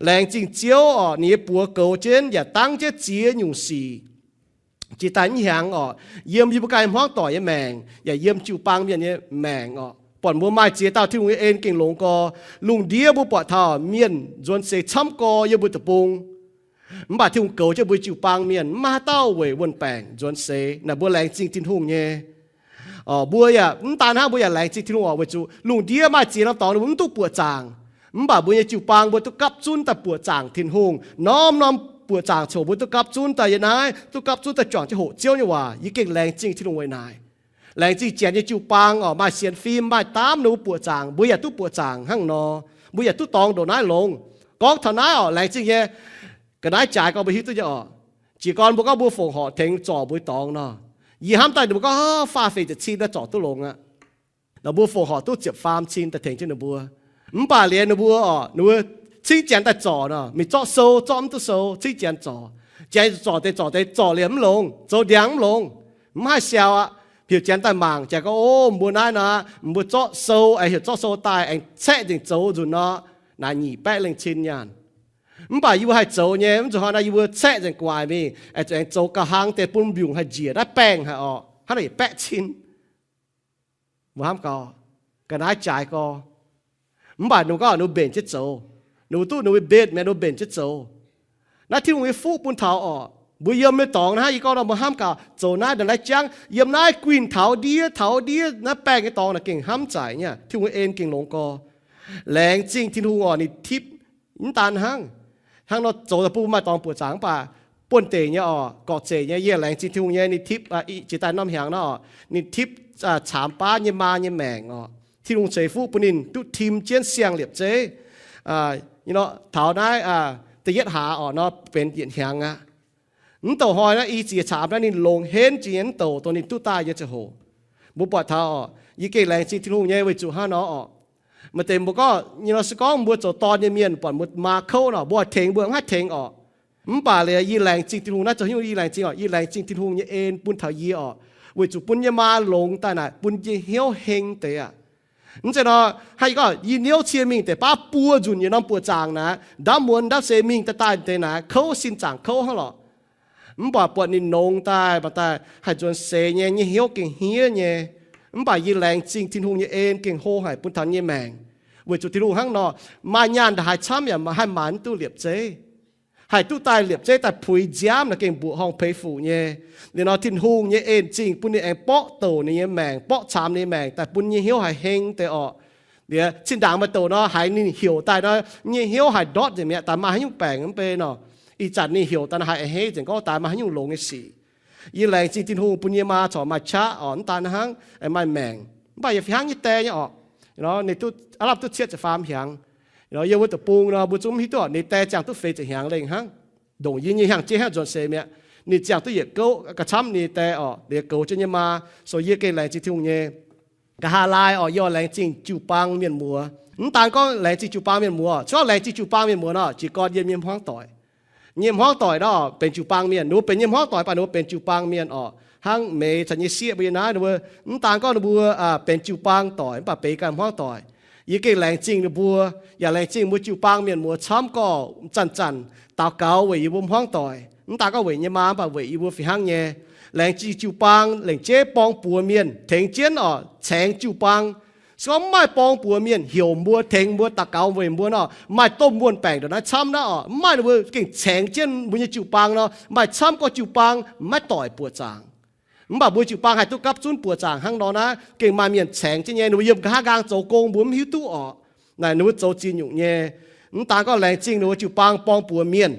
Laengz zingh Ziouv oc, ninh nyei buoz goux jienv yaac dangv jienv ziex nyungc sic. Jiex daaih mv hnyangx oc, yiem yie mbuo ganh hmuangv doic nyei maengc yaac yiem jiu-baang mienh nyei maengc oc, buatc mbuo maaih ziex dauh Tin-Hungh nyei en gengh longx gorx. Lungh ndiev mbuo buatc taux mienh nzuonx seix camv gorx yiem mbuo deic-bung, mv baac Tin-Hungh goux jienv mbuo jiu-baang mienh mv maaih haaix dauh weic wuon-baengc nzuonx seix. Naaic mbuo laengz zingh Tin-Hungh nyei. Mbuo yaac mv daan hnangv, mbuo yaac laengz zingh Tin-Hungh oc, weic zuqc lungh ndiev maaih ziex norm dorngx ninh mbuo mv duqv buoqc zaangc, mv baac mbuo nyei jiu-baang mbuo duqv gapv zunv daaih buoqc zaangc Tin-Hungh. Norm-norm buoqc zaangc coc mbuo duqv gapv zunv daaih yiem naaiv, duqv gapv zunv daaih juangc jienv hoqc Ziouv nyei waac. Yie gengh laengz zingh Tin-Hungh weic naaic. Laengz zingh Janx nyei jiu-baang oc, maaih sienx fim, maaih daamv ninh mbuo buoqc zaangc, mbuo yaac duqv buoqc zaangc hnangv nor. Mbuo yaac duqv dorngx ndongc naaiv longx. Gorngv taux naaiv oc, laengz zingh nyei. Ga'naaiv jaaix gorn mbuo hiuv duqv nyei oc. Jiez gorn mbuo gorngv mbuo fongc horc tengx zorc mbuo dorngx nor, yie hnamv daaih ninh mbuo gorngv faah feix ziepc cin daaih zorc duqv longx aqv. Nor mbuo fongc horc duqv ziepc faam cin daaih tengx jienv ninh mbuo. Mv baac liuz ninh mbuo oc, ninh mbuo cingv Janx daaih zorc nor, mingh zorqv sou, zorqv mv duqv sou, cingv Janx zorc. Janx zorc deix zorc deix zorc liemh mv longx, zoux ndiangx mv longx, mv haih siou aqv. Heuc Janx daaih mangc, Janx gorngv, Ov, mbuo naaiv nor, mbuo zorqv sou aengx heuc zorqv sou daaih aengx caeqv nzengc zoux nzunc nor, naaic nyic baeqv lengh cin nyaanh. Mv baac yie mbuo haih zoux nyei, mv zuqc hnoi naaiv yie mbuo caeqv nzengc gu'nguaaic mingh, aengx zoux gauh hnangv deix bun mbiungc haih njiec naaiv baengh haic orqc, hnangv naaic yietc baeqv cin. Mbuo hnamv gau, ga'naaiv jaaix gorx. Mv baac ninh mbuo gorngv ninh mbuo mbenc jienv zoux. Ninh mbuo duqv ninh mbuo mbenc mi'aqv, ninh mbuo mbenc jienv zoux. Naaiv Tin-Hungh nyei fuqv bun taux orqc. Mbuo yiem nyei dorngx naaiv, yie gorngv nor mbuo hnamv gaax, zoux naaiv ndongc naaiv jangv, yiem naaiv guinh taux ndiev taux ndiev, naaiv baengh nyei dorngx naaic gengh hnamv zaic nyei. Tin-Hungh nyei en gengh longx gorx. Laengz zingh Tin-Hungh orqc, ninh tipv mv daan hnangv. Hnangv nor zoux daaih bun mbuo maaih dorngx buoqc zaangc mv baac buonv-deic nyei orqc, gorqv-zeic nyei, yie laengz zingh Tin-Hungh nyei, ninh tipv, jiex daaih norm hnyangx nor, ninh tipv caamx baav nyei maa nyei maengc orqc. Tin-Hungh ceix fuqv bun ninh duqv tim jienv siang-liepc zeiv. Taux naaiv da'yietv hlaax orqc nor benx yietc hnyangx aqv. Mv douh hnoi naaiv i ziex caamx naaiv ninh longx henv jiex nyei mv douh dongh ninh duqv daaih nyei ziangh hoc. Mbuo buatc taux orqc, yie gengh laengz zingh Tin-Hungh nyei weic zuqc hnangv nor orqc. Maaih deix mbuo gorngv nyei nor se gorngv mbuo zoux dorn nyei mienh buatc mbuo maa kouv nor, mbuo tengx mbuo mv haih tengx orqc. Mv baac liuz yie laengz zingh Tin-Hungh naaiv zoux hnyouv yie laengz zingh orqc, yie laengz zingh Tin-Hungh nyei en bun taux yie orqc, weic zuqc bun yie maa longx daaih naaic bun yie hnyouv heng deix aqv. Mv zeiz nor, hnangv yie gorngv yie niouv cie mingh deix baav buo nzunc yietc norm buoqc zaangc naaic, ndamv muonz ndamv seix mingh daaih daaih deix naaic kouv sin zaangc kouv hnangv lorqc. Mv baac buatc ninh nongx daaih, maaih daaih haih nzuonx seix nyei, nyei hnyouv gengh hniev nyei. Mv baac yie laengz zingh Tin-Hungh nyei en gengh hlo haic bun taux yie nyei maengc. Weic zuqc Tin-Hungh hnangv nor, maaih nyaanh ndaaih haaix camv yaac haih maanc mv duqv liepc zeiv. Haih duqv daaih liepc zeiv daaih puix nziaamv naaic gengh mbuoqc horngh peix fuc nyei. Liuz nor Tin-Hungh nyei en zingh bun ninh aengx borqv douc ninh nyei maengc, borqv caamx ninh nyei maengc daaih bun nyei hnyouv haiz heng deix orqc. Liuz zinh ndaangc maaih douc nor haiz ninh heuc daaih nor, nyei hnyouv haiz ndortv nzengc mi'aqv, daaih maaih haaix nyungc baengc mv bei nor. Ih zanc ninh heuc daaih nor haiz a'hneiv nzengc gorngv daaih maaih haaix nyungc longx nyei sic. Yie laengz zingh Tin-Hungh bun yie maa corc maaih qaqv orqc, mv daan hnangv, maaih maengc. Mv baac yie fih hnangv nyei die nyei orqc. Ninh duqv aav lamh duqv cietv ziepc faam hnyangx. Yiem wuov deic-bung nor mbuo zungv mv hiuv duqv orqc ninh die ziangh duqv feix ziepc hnyangx lengh hnangv. Ndongc yie nyei hnyangx-jeiv hnangv nzuonx seix mi'aqv. Ninh ziangh duqv yietc gouv gauh camv ninh die orqc, liuz goux jienv nyei maa. So yie gengh laengz zingh Tin-Hungh nyei. Nqa'haav laai orqc, yie oix laengz zingh jiu-baang mienh muoz. Mv daan gorngv laengz zingh jiu-baang mienh muoz, se gorngv laengz zingh jiu-baang mienh muoz nor, jiez gorn yiem nyei hmuangv doic. Nyei hmuangv doic nor benx jiu-baang mienh, ninh mbuo benx nyei hmuangv doic baac ninh mbuo benx jiu-baang mienh orqc. Hnangv Meix caux nyei sieqv mbuo yiem naaiv, ninh mbuo mv daan gorngv ninh mbuo benx jiu-baang doic mv baac benx ganh hmuangv doic. Yie gengh laengz zingh ninh mbuo, yaac laengz zingh mbuo jiu-baang mienh muoz camv gorqv zanc-zanc daux gaux weic yie mbuo hmuangv doic. Mv daan gorngv weic nyei maa mv baac weic yie mbuo fih hnangv nyei. Laengz zingh jiu-baang lengc jeiv borng buoz mienh tengx jienv orqc, caengx jiu-baang. Se gorngv mv maaih borng buoz mienh heuc mbuo, tengx mbuo, daux gaux weic mbuo nor, maaih domh wuon-baengc ndongc naaiv camv naaiv orqc, mv maaih, ninh mbuo gengh caengx jienv mbuo nyei jiu-baang nor, maaih camv gorqv jiu-baang maiv doic buoqc zaangc. Mv baac mbuo jiu-baang haih duqv gapv zunv buoqc zaangc hnangv nor naaiv, gengh maaih mienh caengx jienv nyei. Ninh mbuo yiem nqa'haav nqaang zoux gong mbuo mv hiuv duqv orqc. Naaic ninh mbuo zoux ziex nyungc nyei. Mv daan gorngv laengz zingh ninh mbuo jiu-baang borng buoz mienh,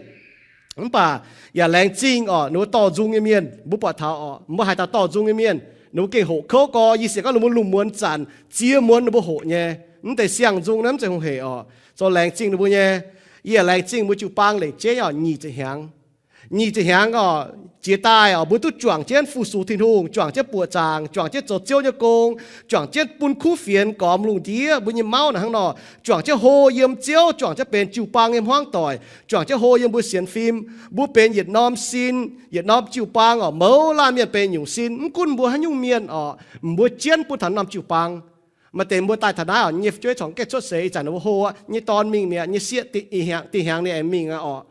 mv baac yaac laengz zingh orqc ninh mbuo dorh nzung nyei mienh. Mbuo buatc taux orqc, mbuo haiz taux dorh nzung nyei mienh, ninh mbuo gengh hoqc kouv gorx. Yie sienx gorngv ninh mbuo lungh muonz zanc ziex muonz ninh mbuo hoqc nyei. Mv deix siang-nzung naaiv mv zeiz hungh hec orqc. Zoux laengz zingh ninh mbuo nyei. Yie yaac laengz zingh mbuo jiu-baang lengc jeiv orqc, nyic ziepc hnyangx. Nyic ziepc hnyangx orqc, jiex daaih orqc, mbuo duqv juangc jienv fu-sux Tin-Hungh, juangc jienv buoqc zaangc, juangc jienv zoux Ziouv nyei gong, juangc jienv bun kuv fienx gormx lungh ndiev mbuo nyei mauv naaic hnangv nor, juangc jienv hlo yiem Ziouv, juangc jienv benx jiu-baang nyei hmuangv doic, juangc jienv hlo yiem mbuo sienx fim. Mbuo benx yietc norm sin, yietc norm jiu-baang orqc, mouz laanh mienh benx nyungc sin. Mv gunv mbuo haaix nyungc mienh orqc, mbuo jienv bun taux norm jiu-baang. Maaih deix mbuo daaih taux naaiv orqc, nyei fu'jueiv corc gaengh cuotv seix, ih zanc ninh mbuo hlo aqv, nyei dorn mingh mi'aqv, nyei sieqv dinh hnyangx ninh aengx mingh aqv orqc.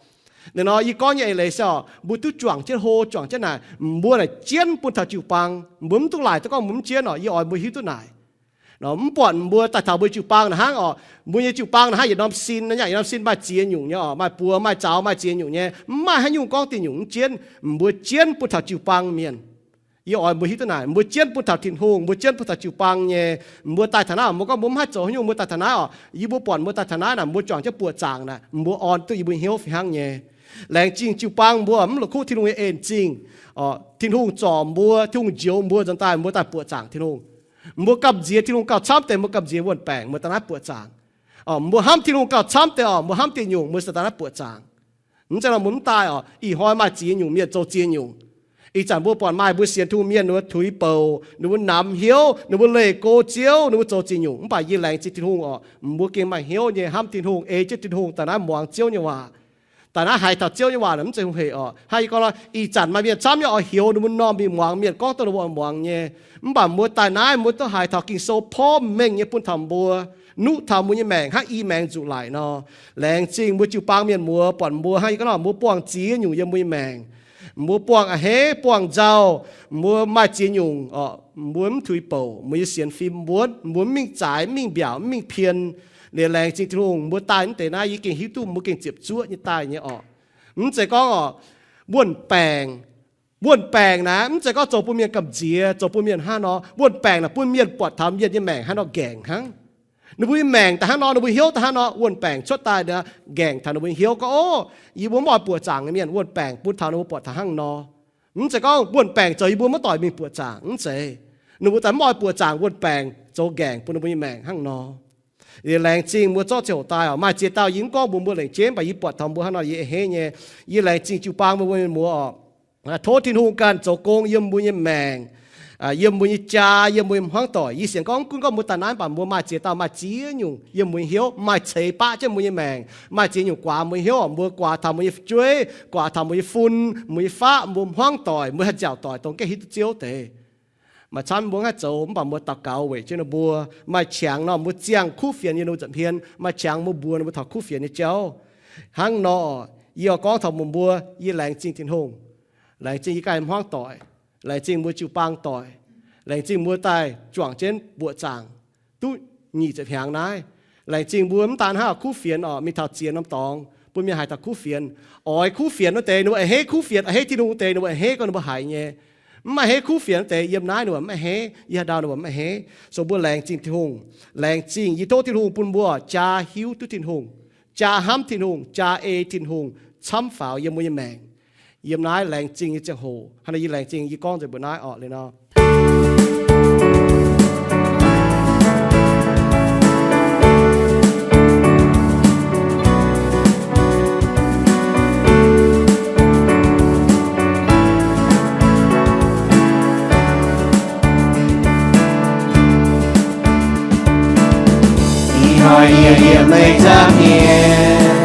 Naaiv nor yie gorngv nyei eix leiz se orqc, mbuo duqv juangc jienv hlo, juangc jienv naaic, mbuo naaic jienv bun taux jiu-baang. Mbuo mv duqv laaic duqv gorngv mbuo mv jienv orqc. Yie oix mbuo hiuv duqv naaic. Mv buatc mbuo daaih taux mbuo jiu-baang naaic hnangv orqc, mbuo nyei jiu-baang naaic hnangv yietc norm sin, yietc norm sin maaih ziex nyungc nyei orqc, maaih buoz maaih zaux maaih ziex nyungc nyei. Mv maaih haaix nyungc gorngv dinh nyungc mv jienv. Mbuo jienv bun taux jiu-baang mienh. Yie oix mbuo hiuv duqv naaic, mbuo jienv bun taux Tin-Hungh, mbuo jienv bun taux jiu-baang nyei. Mbuo daaih taux naaiv orqc, mbuo gorngv mbuo mv haih zoux haaix nyungc, mbuo daaih taux naaiv orqc, yie mbuo buatc mbuo daaih taux naaiv naaic, mbuo juangc jienv buoqc zaangc naaic, mbuo orn duqv yie mbuo hnyouv fih hnangv nyei. Laengz zingh jiu-baang mbuo mv la'kuqv Tin-Hungh nyei en-zingh. Tin-Hungh zorc mbuo, Tin-Hungh njoux mbuo nzuonx daaih, mbuo daaih buoqc zaangc Tin-Hungh. Mbuo gamh nziex Tin-Hungh gauh camv deix, mbuo gamh nziex wuon-baengc, mbuo daaih naaiv buoqc zaangc. Mbuo hnamv Tin-Hungh gauh camv deix orqc, mbuo hnamv deix nyungc, mbuo se daaih naaiv buoqc zaangc. Mv zeiz nor mbuo mv daaih orqc, ih hnoi maaih ziex nyungc mienh zoux ziex nyungc. Ih zanc mbuo buatc maaih mbuo sienx Tin-Hungh mienh ninh mbuo tuix bouc, ninh mbuo namx hnyouv, ninh mbuo leih go Ziouv, ninh mbuo zoux ziex nyungc. Mv baac yie laengz zingh Tin-Hungh orqc, mbuo gengh maaih hnyouv nyei hnamv Tin-Hungh, ei jienv Tin-Hungh daaih naaiv muangx Ziouv nyei waac. Daaih naaiv haiz taux Ziouv nyei waac naaic mv zeiz hungh hec orqc. Hnangv yie gorngv nor, ih zanc maaih mienh camv nyei oix heuc ninh mbuo normh mingh muangx, mienh gorngv dongh ninh mbuo oix muangx nyei. Mv baac mbuo daaih naaiv mbuo duqv haiz taux Ging-Sou porv mengh nyei bun taux mbuo, nuqv taux mbuo nyei maengc hnangv i maengx nzuqc laic nor. Laengz zingh mbuo jiu-baang mienh muoz, buatc mbuo hnangv yie gorngv nor, mbuo buangh ziex nyungc yiem mbuo nyei maengc. Mbuo buangh a'hneiv, buangh nzauh, mbuo maaih ziex nyungc orqc, mbuo mv tuix bouc, mbuo nyei sienx fim mbuonv, mbuo mv mingh zaaix, mv mingh mbiaauc, mv mingh pien. Liuz laengz zingh Tin-Hungh, mbuo daaih mv deix naaiv yie gengh hiuv duqv mbuo gengh ziepc zuoqv nyei daaih nyei orqc. Mv zeiz gorngv orqc, wuon-baengc, wuon-baengc naaiv mv zeiz gorngv zoux bun mienh gamh nziex, zoux bun mienh hnangv nor. Wuon-baengc naaic bun mienh buatc taux mienh nyei maengc hnangv nor ngaengc hnangv. Ninh mbuo nyei maengc daaih hnangv nor, ninh mbuo hnyouv daaih hnangv nor, wuon-baengc cuotv daaih naaic ngaengc taux ninh mbuo nyei hnyouv gorngv, o, yie mbuo mv oix buoqc zaangc nyei mienh. Wuon-baengc bun taux ninh mbuo buatc taux hnangv nor. Mv zeiz gorngv wuon-baengc zoux yie mbuo maiv doic mingh buoqc zaangc, mv zeiz. Ninh mbuo daaih mv oix buoqc zaangc, wuon-baengc zoux ngaengc bun ninh mbuo nyei maengc hnangv nor. Laengz zingh mbuo zorqv ziangh hoc daaih orqc, maaih ziex dauh yie mv gorngv mbuox mbuo lengc jeiv, mv baac yie buatc taux mbuo hnangv nor yie a'hneiv nyei. Yie laengz zingh jiu-baang mbuo, mbuo mienh muoz orqc. Tov Tin-Hungh ganh zoux gong yiem mbuo nyei maengc, yiem mbuo nyei jaa, yiem mbuo nyei hmuangv doic. Yie sienx gorngv mv gunv gorngv mbuo daaih naaiv, mv baac mbuo maaih ziex dauh maaih ziex nyungc yiem mbuo nyei hnyouv, maaih ceix baqv jienv mbuo nyei maengc, maaih ziex nyungc guaax mbuo nyei hnyouv. Mbuo guaax taux mbuo nyei fu'jueiv, guaax taux mbuo nyei fun, mbuo nyei faqv, mbuo hmuangv doic, mbuo haih nziaauc doic dongh gaengh hiuv duqv Ziouv deix. Maaih camv mbuo mv haih zoux, mv baac mbuo daux gaux weic jienv ninh mbuo. Maaih qangx nor mbuo ziangh kuv fienx yie ninh mbuo nza'hmien. Maaih qangx mbuo mbuox ninh mbuo taux kuv fienx nyei jauv. Hnangv nor, yie oix gorngv taux mbuo, yie laengz zingh Tin-Hungh, laengz zingh yie ganh hmuangv doic, laengz zingh mbuo jiu-baang doic. Laengz zingh mbuo daaih juangc jienv mbuoqc zaangc duqv nyic ziepc hnyangx naaiv. Laengz zingh mbuo mv daan hnangv kuv fienx orqc, mingh taux ziex norm dorngx bun mienh haiz taux kuv fienx. Oix kuv fienx wuov deix ninh mbuo a'hneiv kuv fienx, a'hneiv Tin-Hungh wuov deix ninh mbuo a'hneiv gorngv ninh mbuo haiz nyei. Mv maaih a'hneiv kuv fienx wuov deix yiem naaiv ninh mbuo mv a'hneiv, yie haaix ndau ninh mbuo mv a'hneiv. So mbuo laengz zingh Tin-Hungh, laengz zingh, yie tov Tin-Hungh bun mbuo jaa hiuv duqv Tin-Hungh, jaa hnamv Tin-Hungh, jaa ei Tin-Hungh camv faaux yiem mbuo nyei maengc. Yiem naaiv laengz zingh nyei ziangh hoc, hnangv naaiv yie laengz zingh yie gorngv nzengc mbuo naaiv orqc liuz nor. Ih hnoi yie yiem meih nzangv hmien,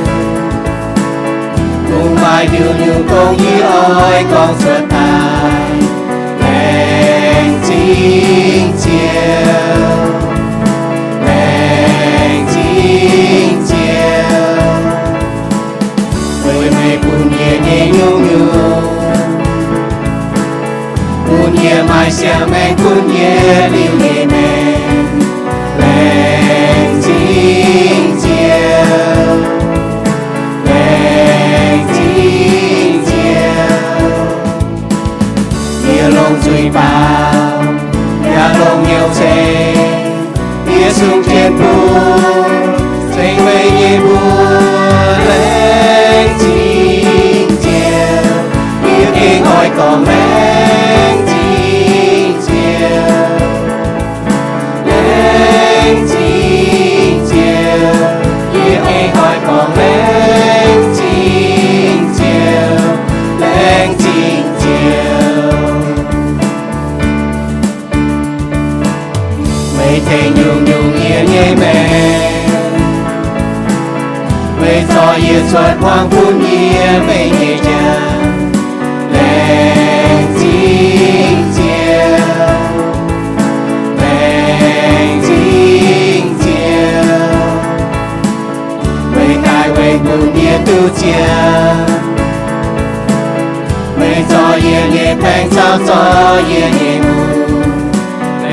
mv maaih nyungc-nyungc dongh yie oix gorngv cuotv daaih. Laengz zingh Ziouv, laengz zingh Ziouv, weic meih bun yie nyei nyungc-nyungc, bun yie maaih siang-maengc gunv yie liuz nyei maengc. Laengz zingh Ziouv, laengz zingh Ziouv, yie longc nzuih baaux, yaac longc hnyouv ceng, yie sung jienv bun ceng meih nyei mbuox. Laengz zingh Ziouv, yie gengh oix gorngv laengz zingh Ziouv. Laengz zingh Ziouv, yie gengh oix gorngv laengz zingh Ziouv, laengz zingh Ziouv. Meih tengx nyungc-nyungc yie nyei maengc, meih zorc yie cuotv hmuangx bun yie meih nyei jaa. Laengz zingh Ziouv, laengz zingh Ziouv, meih daaih weic bun yie duqv ziangh. Meih zorc yie nyei baengc caux zorc yie nyei mungz.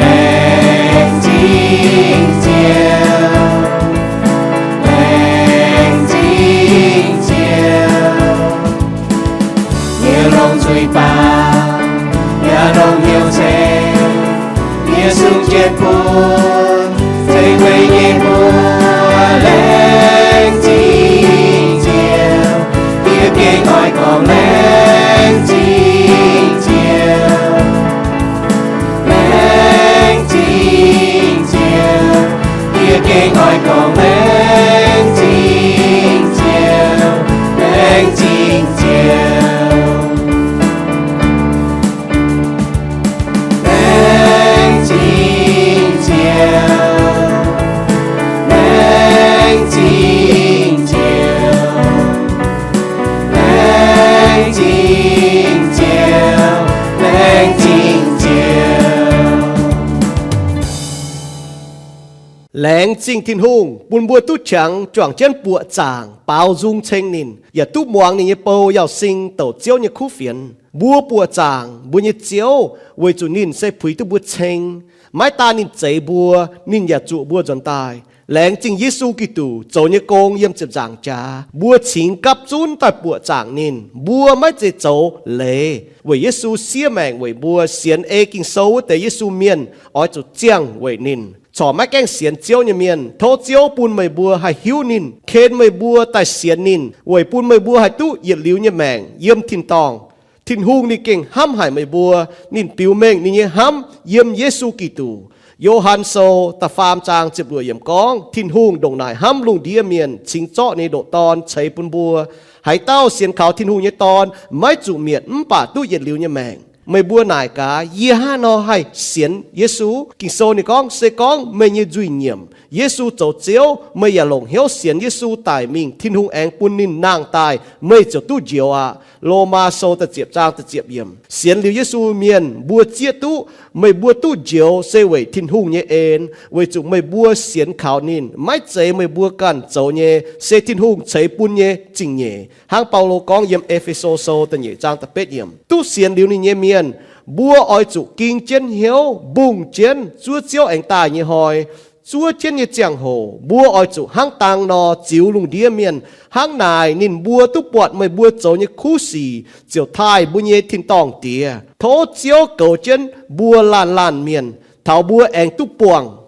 Laengz zingh Ziouv, laengz zingh Ziouv, yie longc nzuih baaux, yaac longc hnyouv ceng, yie sung jienv bun ceng meih nyei mbuox. Laengz zingh Ziouv, yie gengh oix gorngv laengz zingh Ziouv. Laengz zingh Ziouv, yie gengh oix gorngv laengz zingh Ziouv, laengz zingh Ziouv. Laengz zingh Ziouv, laengz zingh Ziouv, laengz zingh Ziouv, laengz zingh Ziouv. Laengz zingh Tin-Hungh bun mbuo duqv qangx juangc jienv buoqc zaangc baaux nzung ceng ninh, yaac duqv muangx ninh nyei bou Yauz Sing douc Ziouv nyei kuv fienx. Mbuo buoqc zaangc mbuo nyei Ziouv weic zuqc ninh se puix duqv mbuo ceng. Maiv daan ninh zeix mbuo, ninh yaac zuoqc mbuo nzuonx daaih. Laengz zingh Yesu Giduc zoux nyei gong yiem ziepc nzaangc jaax, mbuo cingx gapv zunv daaih buoqc zaangc ninh. Mbuo maiv zeiz zoux leiz, weic Yesu siev maengc weic mbuo. Sienx ei Ging-Sou wuov deix Yesu mienh oix zuqc ziangh weic ninh. Corc maiv gaengh sienx Ziouv nyei mienh, tov Ziouv bun meih mbuo haih hiuv ninh, ken meih mbuo daaih sienx ninh, weic bun meih mbuo haih duqv yietc liuz nyei maengc yiem tin-dorngh. Tin-Hungh ninh gengh hnamv haic meih mbuo. Ninh biux mengh ninh nyei hnamv yiem Yesu Giduc. Yo^han Sou da'faam zaang ziepc luoqc yiemc gorngv, Tin-Hungh ndongc naaic hnamv lungh ndiev mienh, cingx zorqv ninh nyei ndoqc Dorn ceix bun mbuo. Haaix dauh sienx kaux Tin-Hungh nyei Dorn maiv zuqc mietc, mv baac duqv yietc liuz nyei maengc. Meih mbuo naaic gaax, yie hnangv haaix nor haih sienx Yesu? Ging-Sou ninh gorngv, se gorngv meih nyei nzuih nyiemc, Yesu zoux Ziouv, meih yaac longc hnyouv sienx Yesu daic mingh, Tin-Hungh aengx bun ninh nangh daaih, meih ziouc duqv njoux aqv. Lomaa Sou da'ziepc zaang da'ziepc yiemc. Sienx liuz Yesu mienh mbuo zieqv duqv, meih mbuo duqv njoux se weic Tin-Hungh nyei en, weic zuqc meih mbuo sienx kaux ninh. Maiv zeiz meih mbuo ganh zoux nyei, se Tin-Hungh ceix bun nyei zingh nyeic. Hnangv Baulo gorngv yiem E^fe^so Sou da'nyeic zaang da'betv yiemc, duqv sienx liuz ninh nyei mienh Mbuo oix zuqc ging jienv hnyouv mbungh jienv zuov Ziouv aengx daaih nyei hnoi. Zuov jienv nyei ziangh hoc mbuo oix zuqc hnangv dang nor ziux lungh ndiev mienh. Hnangv naaic ninh mbuo duqv buatc meih mbuo zoux nyei kuv sic ziouc taaih mbuo nyei tin-dorngh Diex. Tov Ziouv goux jienv mbuo laanh laanh mienh, taux mbuo aengx duqv buangh